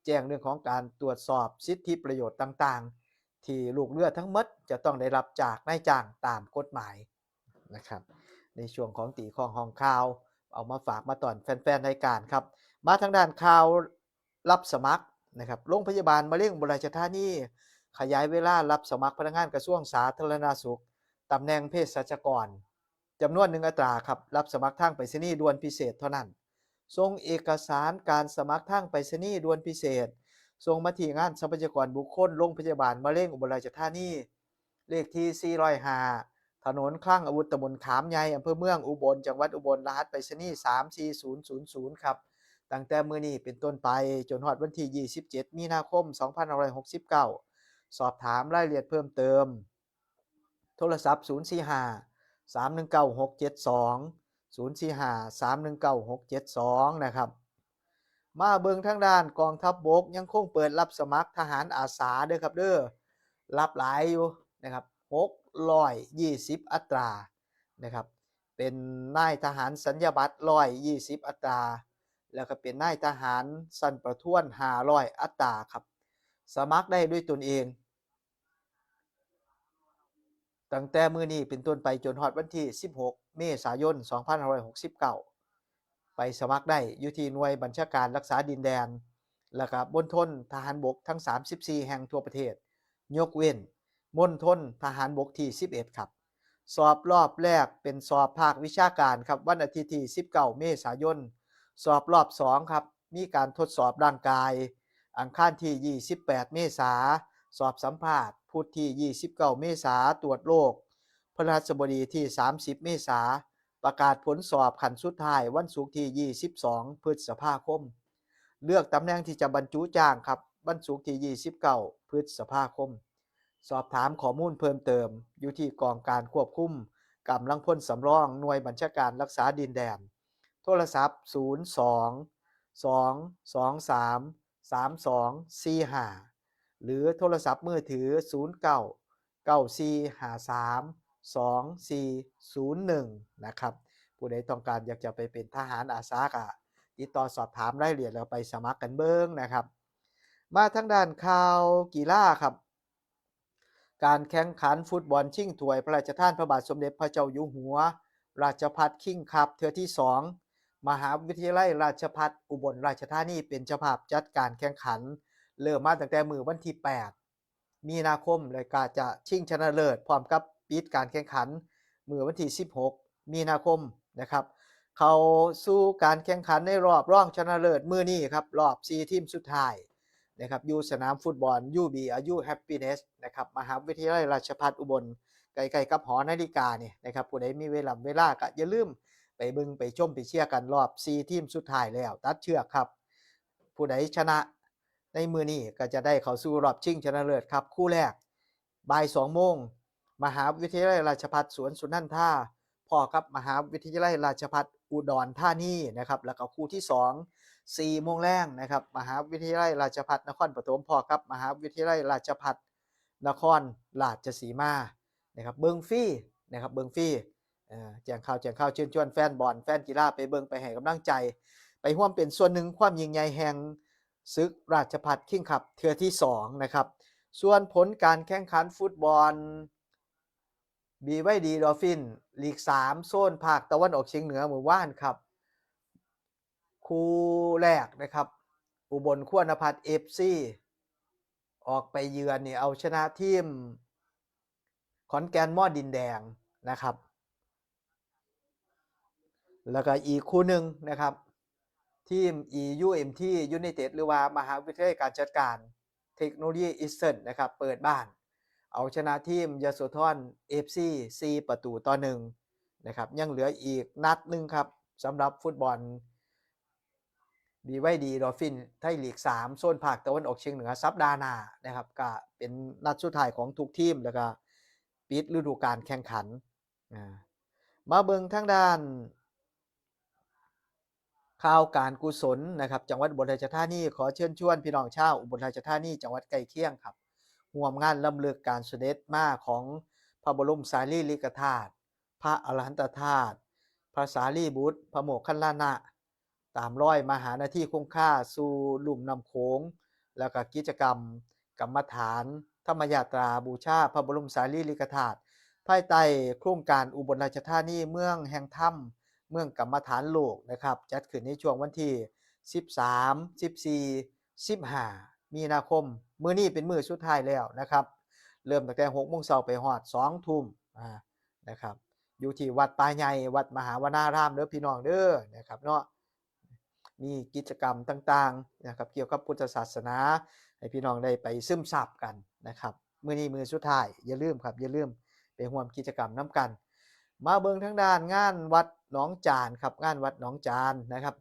แจ้งเรื่องของการตรวจสอบสิทธิประโยชน์ต่างๆ ที่ลูกเรือทั้งหมดจะต้องได้รับจากนายจ้างตามกฎหมายนะครับ ในช่วงของตีคล้องห้องข่าว เอามาฝากมาตอนแฟนๆรายการครับ มาทางด้านข่าวรับสมัคร นะครับ โรงพยาบาลมะเร็งอุบลราชธานี ขยายเวลารับสมัครพนักงานกระทรวงสาธารณสุข ตำแหน่งเภสัชกร จำนวนหนึ่งอัตราครับ รับสมัครทางไปรษณีย์ด่วนพิเศษเท่านั้น ส่งเอกสารการสมัครทางไปรษณีย์ด่วนพิเศษ ส่งมาที่งานทรัพยากรบุคคล โรงพยาบาลมะเร็งอุบลราชธานี เลขที่ สี่ร้อยห้า ถนนคลังอาวุธ ตำบลขามใหญ่ อำเภอเมืองอุบล จังหวัดอุบล รหัสไปรษณีย์ สามสี่ศูนย์ศูนย์ศูนย์ ครับ ตั้งแต่มื้อนี้เป็นต้นไป จนฮอดวันที่ ยี่สิบเจ็ด มีนาคม สองพันห้าร้อยหกสิบเก้า สอบถามรายละเอียดเพิ่มเติม โทรศัพท์ ศูนย์สี่ห้า สามหนึ่งเก้า หกเจ็ดสอง ศูนย์สี่ห้า สามหนึ่งเก้า หกเจ็ดสอง นะครับ มาเบิ่งทางด้านกองทัพบก ยังคงเปิดรับสมัครทหารอาสาเด้อครับเด้อ รับหลายอยู่นะครับ หกร้อยยี่สิบ อัตรานะครับ เป็นนายทหารสัญญาบัตร ร้อยยี่สิบ อัตรา แล้วก็เป็นนายทหารชั้นประทวน ห้าร้อย อัตราครับ สมัครได้ด้วยตนเอง ตั้งแต่มื้อนี้เป็นต้นไปจนฮอดวันที่ สิบหก เมษายน สองพันห้าร้อยหกสิบเก้า ไปสมัครได้อยู่ที่หน่วยบัญชาการรักษาดินแดน และก็มณฑลทหารบกทั้ง สามสิบสี่ แห่งทั่วประเทศ ยกเว้นมณฑลทหารบกที่ สิบเอ็ด ครับ สอบรอบแรกเป็นสอบภาควิชาการครับ วันอาทิตย์ที่ สิบเก้า เมษายน สอบรอบสองครับ มีการทดสอบร่างกาย อังคารที่ ยี่สิบแปด เมษา สอบสัมภาษณ์ พุธที่ ยี่สิบเก้า เมษา ตรวจโรค พฤหัสบดีที่ สามสิบ เมษา ประกาศผลสอบขั้นสุดท้าย วันศุกร์ที่ ยี่สิบสอง พฤษภาคม เลือกตำแหน่งที่จะบรรจุจ้างครับ วันศุกร์ที่ ยี่สิบเก้า พฤษภาคม สอบถามข้อมูลเพิ่มเติม อยู่ที่กองการควบคุมกำลังพลสำรอง หน่วยบัญชาการรักษาดินแดน โทรศัพท์ ศูนย์สอง สองสองสาม สามสองสี่ห้า หรือโทรศัพท์มือถือ ศูนย์เก้า เก้าสี่ห้าสาม สองสี่ศูนย์หนึ่ง นะครับ ผู้ใดต้องการอยากจะไปเป็นทหารอาสาก็ติดต่อสอบถามรายละเอียดแล้วไปสมัครกันเบิ่งนะครับ มาทางด้านข่าวกีฬาครับ การแข่งขันฟุตบอลชิงถ้วยพระราชทานพระบาทสมเด็จพระเจ้าอยู่หัว ราชภัฏคิงส์คัพเทื่อที่สอง มหาวิทยาลัยราชภัฏอุบลราชธานีเป็นเจ้าภาพจัดการแข่งขัน เริ่มมาตั้งแต่มื้อวันที่ แปด มีนาคม และก็จะชิงชนะเลิศพร้อมกับปิดการแข่งขันมื้อวันที่ สิบหก มีนาคมนะครับ เข้าสู่การแข่งขันในรอบรองชนะเลิศมื้อนี้ครับ รอบ สี่ ทีมสุดท้ายนะครับ อยู่สนามฟุตบอล ยูบี อายุ Happiness นะครับ มหาวิทยาลัยราชภัฏอุบล ใกล้ๆกับหอนาฬิกานี่นะครับ ผู้ใดมีเวลาเวลาก็อย่าลืมไปเบิ่งไปชมไปเชียร์กัน รอบ สี่ ทีมสุดท้ายแล้ว ตัดเชือกครับ ผู้ใดชนะในมื้อนี้ก็จะได้เข้าสู่รอบชิงชนะเลิศครับ คู่แรก บ่าย สอง โมง มหาวิทยาลัยราชภัฏสวนสุนันทา พ้อกับมหาวิทยาลัยราชภัฏอุดรธานีนะครับ แล้วก็คู่ที่สอง สี่ โมงแลงนะครับ มหาวิทยาลัยราชภัฏนครปฐม พ้อกับมหาวิทยาลัยราชภัฏนครราชสีมานะครับ เบิ่งฟรีนะครับ เบิ่งฟรี เอ่อ แจ้งข่าว แจ้งข่าว เชิญชวนแฟนบอล แฟนกีฬาไปเบิ่ง ไปให้กำลังใจ ไปร่วมเป็นส่วนหนึ่งความยิ่งใหญ่แห่งศึกราชภัฏคิงส์คัพเทื่อที่สองนะครับ ส่วนผลการแข่งขันฟุตบอล บีวายดี Dolphin ลีก สาม โซนภาคตะวันออกเฉียงเหนือมื้อวานครับ คู่แรกนะครับ อุบลควรพัฒน์ เอฟซี ออกไปเยือนนี่เอาชนะทีมขอนแก่นมอดินแดงนะครับ แล้วก็อีกคู่หนึ่งนะครับ ทีม อียูเอ็มที United หรือว่ามหาวิทยาลัยการจัดการเทคโนโลยีอีสเทิร์นนะครับ เปิดบ้าน เอาชนะทีมยโสธร เอฟซี สี่ ประตูต่อ หนึ่ง นะครับ ยังเหลืออีกนัดหนึ่งครับ สำหรับฟุตบอล บีวายดี Dolphin ไทยลีก สาม โซนภาคตะวันออกเฉียงเหนือสัปดาห์หน้านะครับ ก็เป็นนัดสุดท้ายของทุกทีม แล้วก็ปิดฤดูกาลแข่งขัน อ่า มาเบิ่งทางด้านข่าวการกุศลนะครับ จังหวัดอุบลราชธานี ขอเชิญชวนพี่น้องชาวอุบลราชธานี จังหวัดใกล้เคียงครับ ร่วมงานรำลึกการเสด็จมาของพระบรมสารีริกธาตุ พระอรหันตธาตุ พระสารีบุตร พระโมคคัลลานะ ตามรอยมหานาทีคงคาสู่ลุ่มน้ำโขง แล้วก็กิจกรรมกรรมฐานธรรมยาตราบูชาพระบรมสารีริกธาตุ ภายใต้โครงการอุบลราชธานีเมืองแห่งธรรม เมืองกรรมฐานโลกนะครับ จัดขึ้นในช่วงวันที่ สิบสาม สิบสี่ สิบห้า มีนาคม มื้อนี้เป็นมื้อสุดท้ายแล้วนะครับ เริ่มตั้งแต่หกโมงเช้าไปฮอดสองทุ่ม อ่า นะครับ อยู่ที่วัดป่าใหญ่ วัดมหาวนารามเด้อพี่น้องเด้อนะครับเนาะ มีกิจกรรมต่างๆนะครับ เกี่ยวกับพุทธศาสนา ให้พี่น้องได้ไปซึมซับกันนะครับ มื้อนี้มื้อสุดท้าย อย่าลืมครับ อย่าลืมไปร่วมกิจกรรมนำกัน มาเบิ่งทางด้านงานวัดหนองจานครับ งานวัดหนองจานนะครับ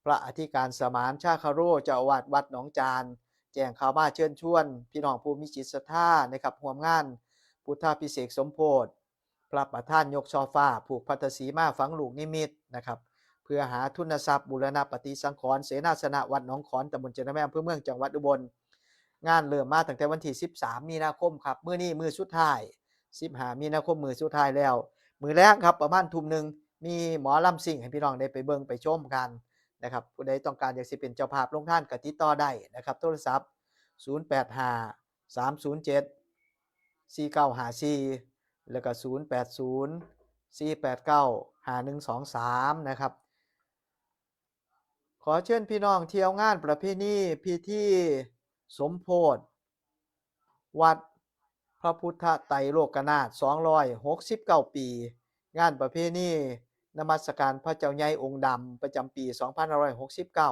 พระอธิการสมานชาคโร เจ้าอาวาสวัดหนองจาน แจ้งข่าวมาเชิญชวนพี่น้องผู้มีจิตศรัทธานะครับ ร่วมงานพุทธาภิเษกสมโภช พระประธานยกช่อฟ้า ผูกพัทธสีมา ฝังลูกนิมิตนะครับ เพื่อหาทุนทรัพย์บูรณะปฏิสังขรณ์เสนาสนะวัดหนองขอน ตำบลเจริญแม่ อำเภอเมือง จังหวัดอุบล งานเริ่มมาตั้งแต่วันที่สิบสามมีนาคมครับ มื้อนี้มื้อสุดท้าย สิบห้ามีนาคมมื้อสุดท้ายแล้ว มื้อแลงครับ ประมาณทุ่มหนึ่ง มีหมอลำซิ่งให้พี่น้องได้ไปเบิ่งไปชมกันนะครับ ผู้ใดต้องการอยากสิเป็นเจ้าภาพลงทานก็ติดต่อได้นะครับ โทรศัพท์ ศูนย์แปดห้า สามศูนย์เจ็ด สี่เก้าห้าสี่ แล้วก็ ศูนย์แปดศูนย์ สี่แปดเก้า ห้าหนึ่งสองสาม นะครับ ขอเชิญพี่น้องเที่ยวงานประเพณีพิธีสมโภชวัดพระพุทธไตรโลกนาถ สองร้อยหกสิบเก้า ปี งานประเพณีนมัสการพระเจ้าใหญ่องค์ดำประจำปี สองพันห้าร้อยหกสิบเก้า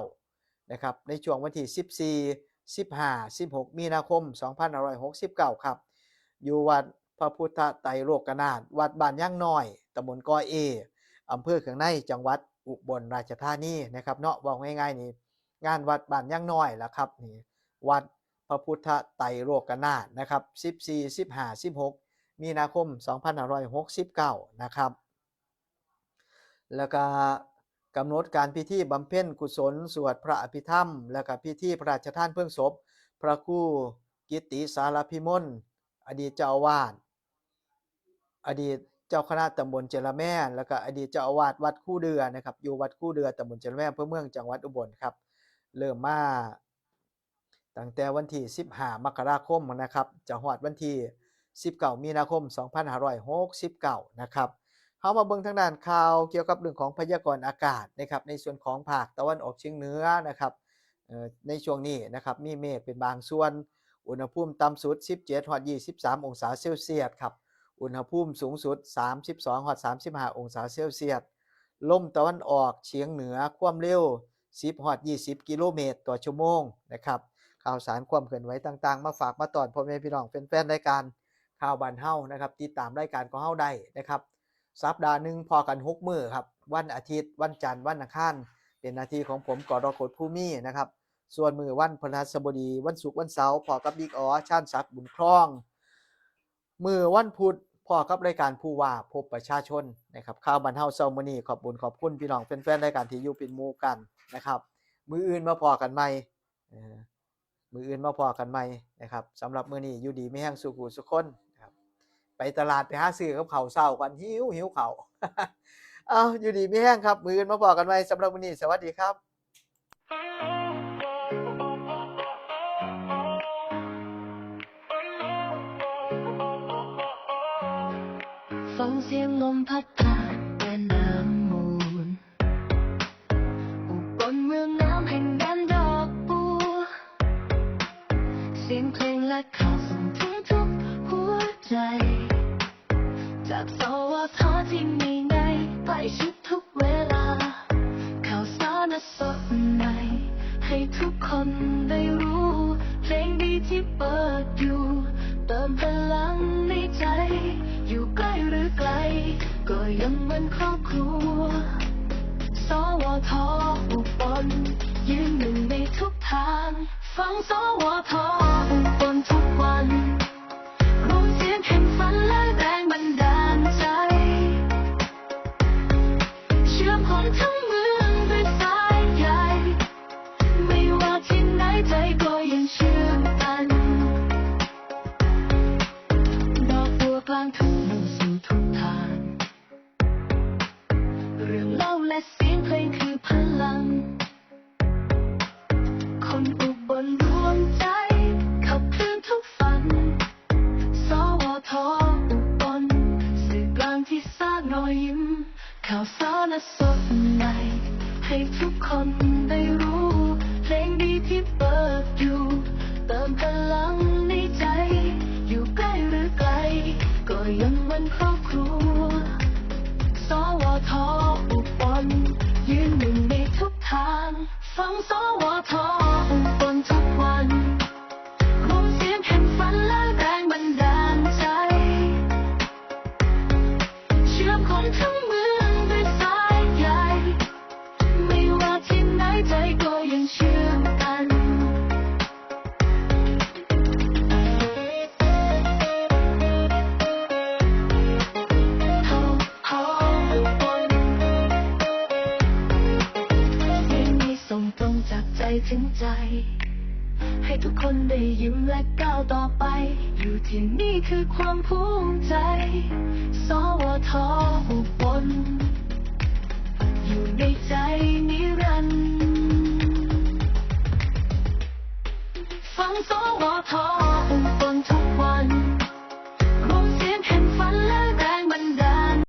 นะครับ ในช่วงวันที่ สิบสี่ สิบห้า สิบหก มีนาคม สองพันห้าร้อยหกสิบเก้า ครับ อยู่วัดพระพุทธไตรโลกนาถ วัดบ้านยางน้อย ตำบลกอเอ อำเภอเคืองใน จังหวัดอุบลราชธานีนะครับเนาะ เว้าง่ายๆนี่ งานวัดบ้านยางน้อยล่ะครับ นี่ วัดพระพุทธไตรโลกนาถนะครับ สิบสี่ สิบห้า สิบหก มีนาคม สองพันห้าร้อยหกสิบเก้า นะครับ แล้วก็กำหนดการพิธีบำเพ็ญกุศลสวดพระอภิธรรม แล้วก็พิธีพระราชทานเพลิงศพ พระครูกิตติสารพิมล อดีตเจ้าอาวาส อดีตเจ้าคณะตำบลเจรแม่น แล้วก็อดีตเจ้าอาวาสวัดคูเดือนะครับ อยู่วัดคูเดือ ตำบลเจรแม่น อำเภอเมือง จังหวัดอุบลครับ เริ่มมาตั้งแต่วันที่ สิบห้า มกราคมนะครับ จะฮอดวันที่ สิบเก้า มีนาคม สองพันห้าร้อยหกสิบเก้า นะครับ เฮามาเบิ่งทางด้านข่าวเกี่ยวกับเรื่องของพยากรณ์อากาศนะครับ ในส่วนของภาคตะวันออกเฉียงเหนือนะครับ เอ่อ ในช่วงนี้นะครับ มีเมฆเป็นบางส่วน อุณหภูมิต่ำสุด สิบเจ็ด ฮอด ยี่สิบสาม องศาเซลเซียสครับ อุณหภูมิสูงสุด สามสิบสอง ฮอด สามสิบห้า องศาเซลเซียส ลมตะวันออกเฉียงเหนือ ความเร็ว สิบ ฮอด ยี่สิบ กิโลเมตรต่อชั่วโมงนะครับ ข่าวสารความเคลื่อนไหวต่างๆ มาฝากมาต้อนพ่อแม่พี่น้องแฟนๆ รายการข่าวบ้านเฮานะครับ ติดตามรายการของเฮาได้นะครับ สัปดาห์หนึ่งพ้อกันหกมื้อครับ วันอาทิตย์ วันจันทร์ วันอังคาร เป็นหน้าที่ของผม กรกฎ ภูมินะครับ ส่วนมื้อวันพฤหัสบดี วันศุกร์ วันเสาร์ พ้อกับบิ๊กออ ชาญศักดิ์ บุญครอง มื้อวันพุธ พ้อกับรายการผู้ว่าพบประชาชนนะครับ ข่าวบ้านเฮาเช้ามื้อนี้ ขอบบุญขอบคุณพี่น้องแฟนๆ รายการที่อยู่เป็นหมู่กันนะครับ มื้ออื่นมาพ้อกันใหม่ เอ่อ มื้ออื่นมาพ้อกันใหม่นะครับ สำหรับมื้อนี้อยู่ดีมีแฮงสู่ผู้สู่คนนะครับ ไปตลาดไปหาซื้อกับข้าวเช้าก่อน หิว หิวข้าว เอา อยู่ดีมีแฮงครับ มื้ออื่นมาพ้อกันใหม่ สำหรับมื้อนี้ สวัสดีครับ ฟังเสียงลมพัดผ่านแม่น้ำมูล อุบลเมืองน้ำแห่งแดนดอกบัว เสียงเพลงและข่าวส่งถึงทุกหัวใจ จากสวทที่มีในใกล้ชิดทุกเวลา ข่าวสารสดใหม่ ให้ทุกคนได้รู้ เพลงดีที่เปิดอยู่ เติมพลังในใจ อยู่ใกล้หรือไกล ก็ยังเหมือนครอบครัว สวท อุบล ยืนหนึ่งในทุกทาง ฟัง สวท อุบลทุกวัน รวมเสียงแห่งฝันและแรงบันดาลใจ เชื่อมคนทั้งเมืองด้วยสายใย ไม่ว่าที่ไหนใจก็ยังเชื่อมกัน ดอกบัวกลางทุ่งมุ่งสู่ทุกทาง เรื่องเล่าและเสียงเพลงคือพลัง คนอุบลรวมใจ ขับเคลื่อนทุกฝัน สวท อุบล สื่อกลางที่สร้างรอยยิ้ม ข่าวสารสดใหม่ ให้ทุกคนได้รู้ เพลงดีที่เปิดอยู่ เติ เติมพลังในใจ อยู่ใกล้หรือไกล ก็ยังเหมือนครอบครัว สวท อุบล ยืนหนึ่งในทุกทาง ฟัง สวท อุบล ทุกวัน รวมเสียงแห่งฝันและแรงบันดาลใจ เชื่อมคนทั้งเมืองด้วยสายใย ไม่ว่าที่ไหนใจก็ยังเชื่อมกัน เพลงนี้ส่งตรงจากใจถึงใจ ให้ทุกคนได้ยิ้มและก้าวต่อไป อยู่ที่นี่คือความภูมิใจ สวท อุบล อยู่ในใจนิรันดร์ ฟัง สวท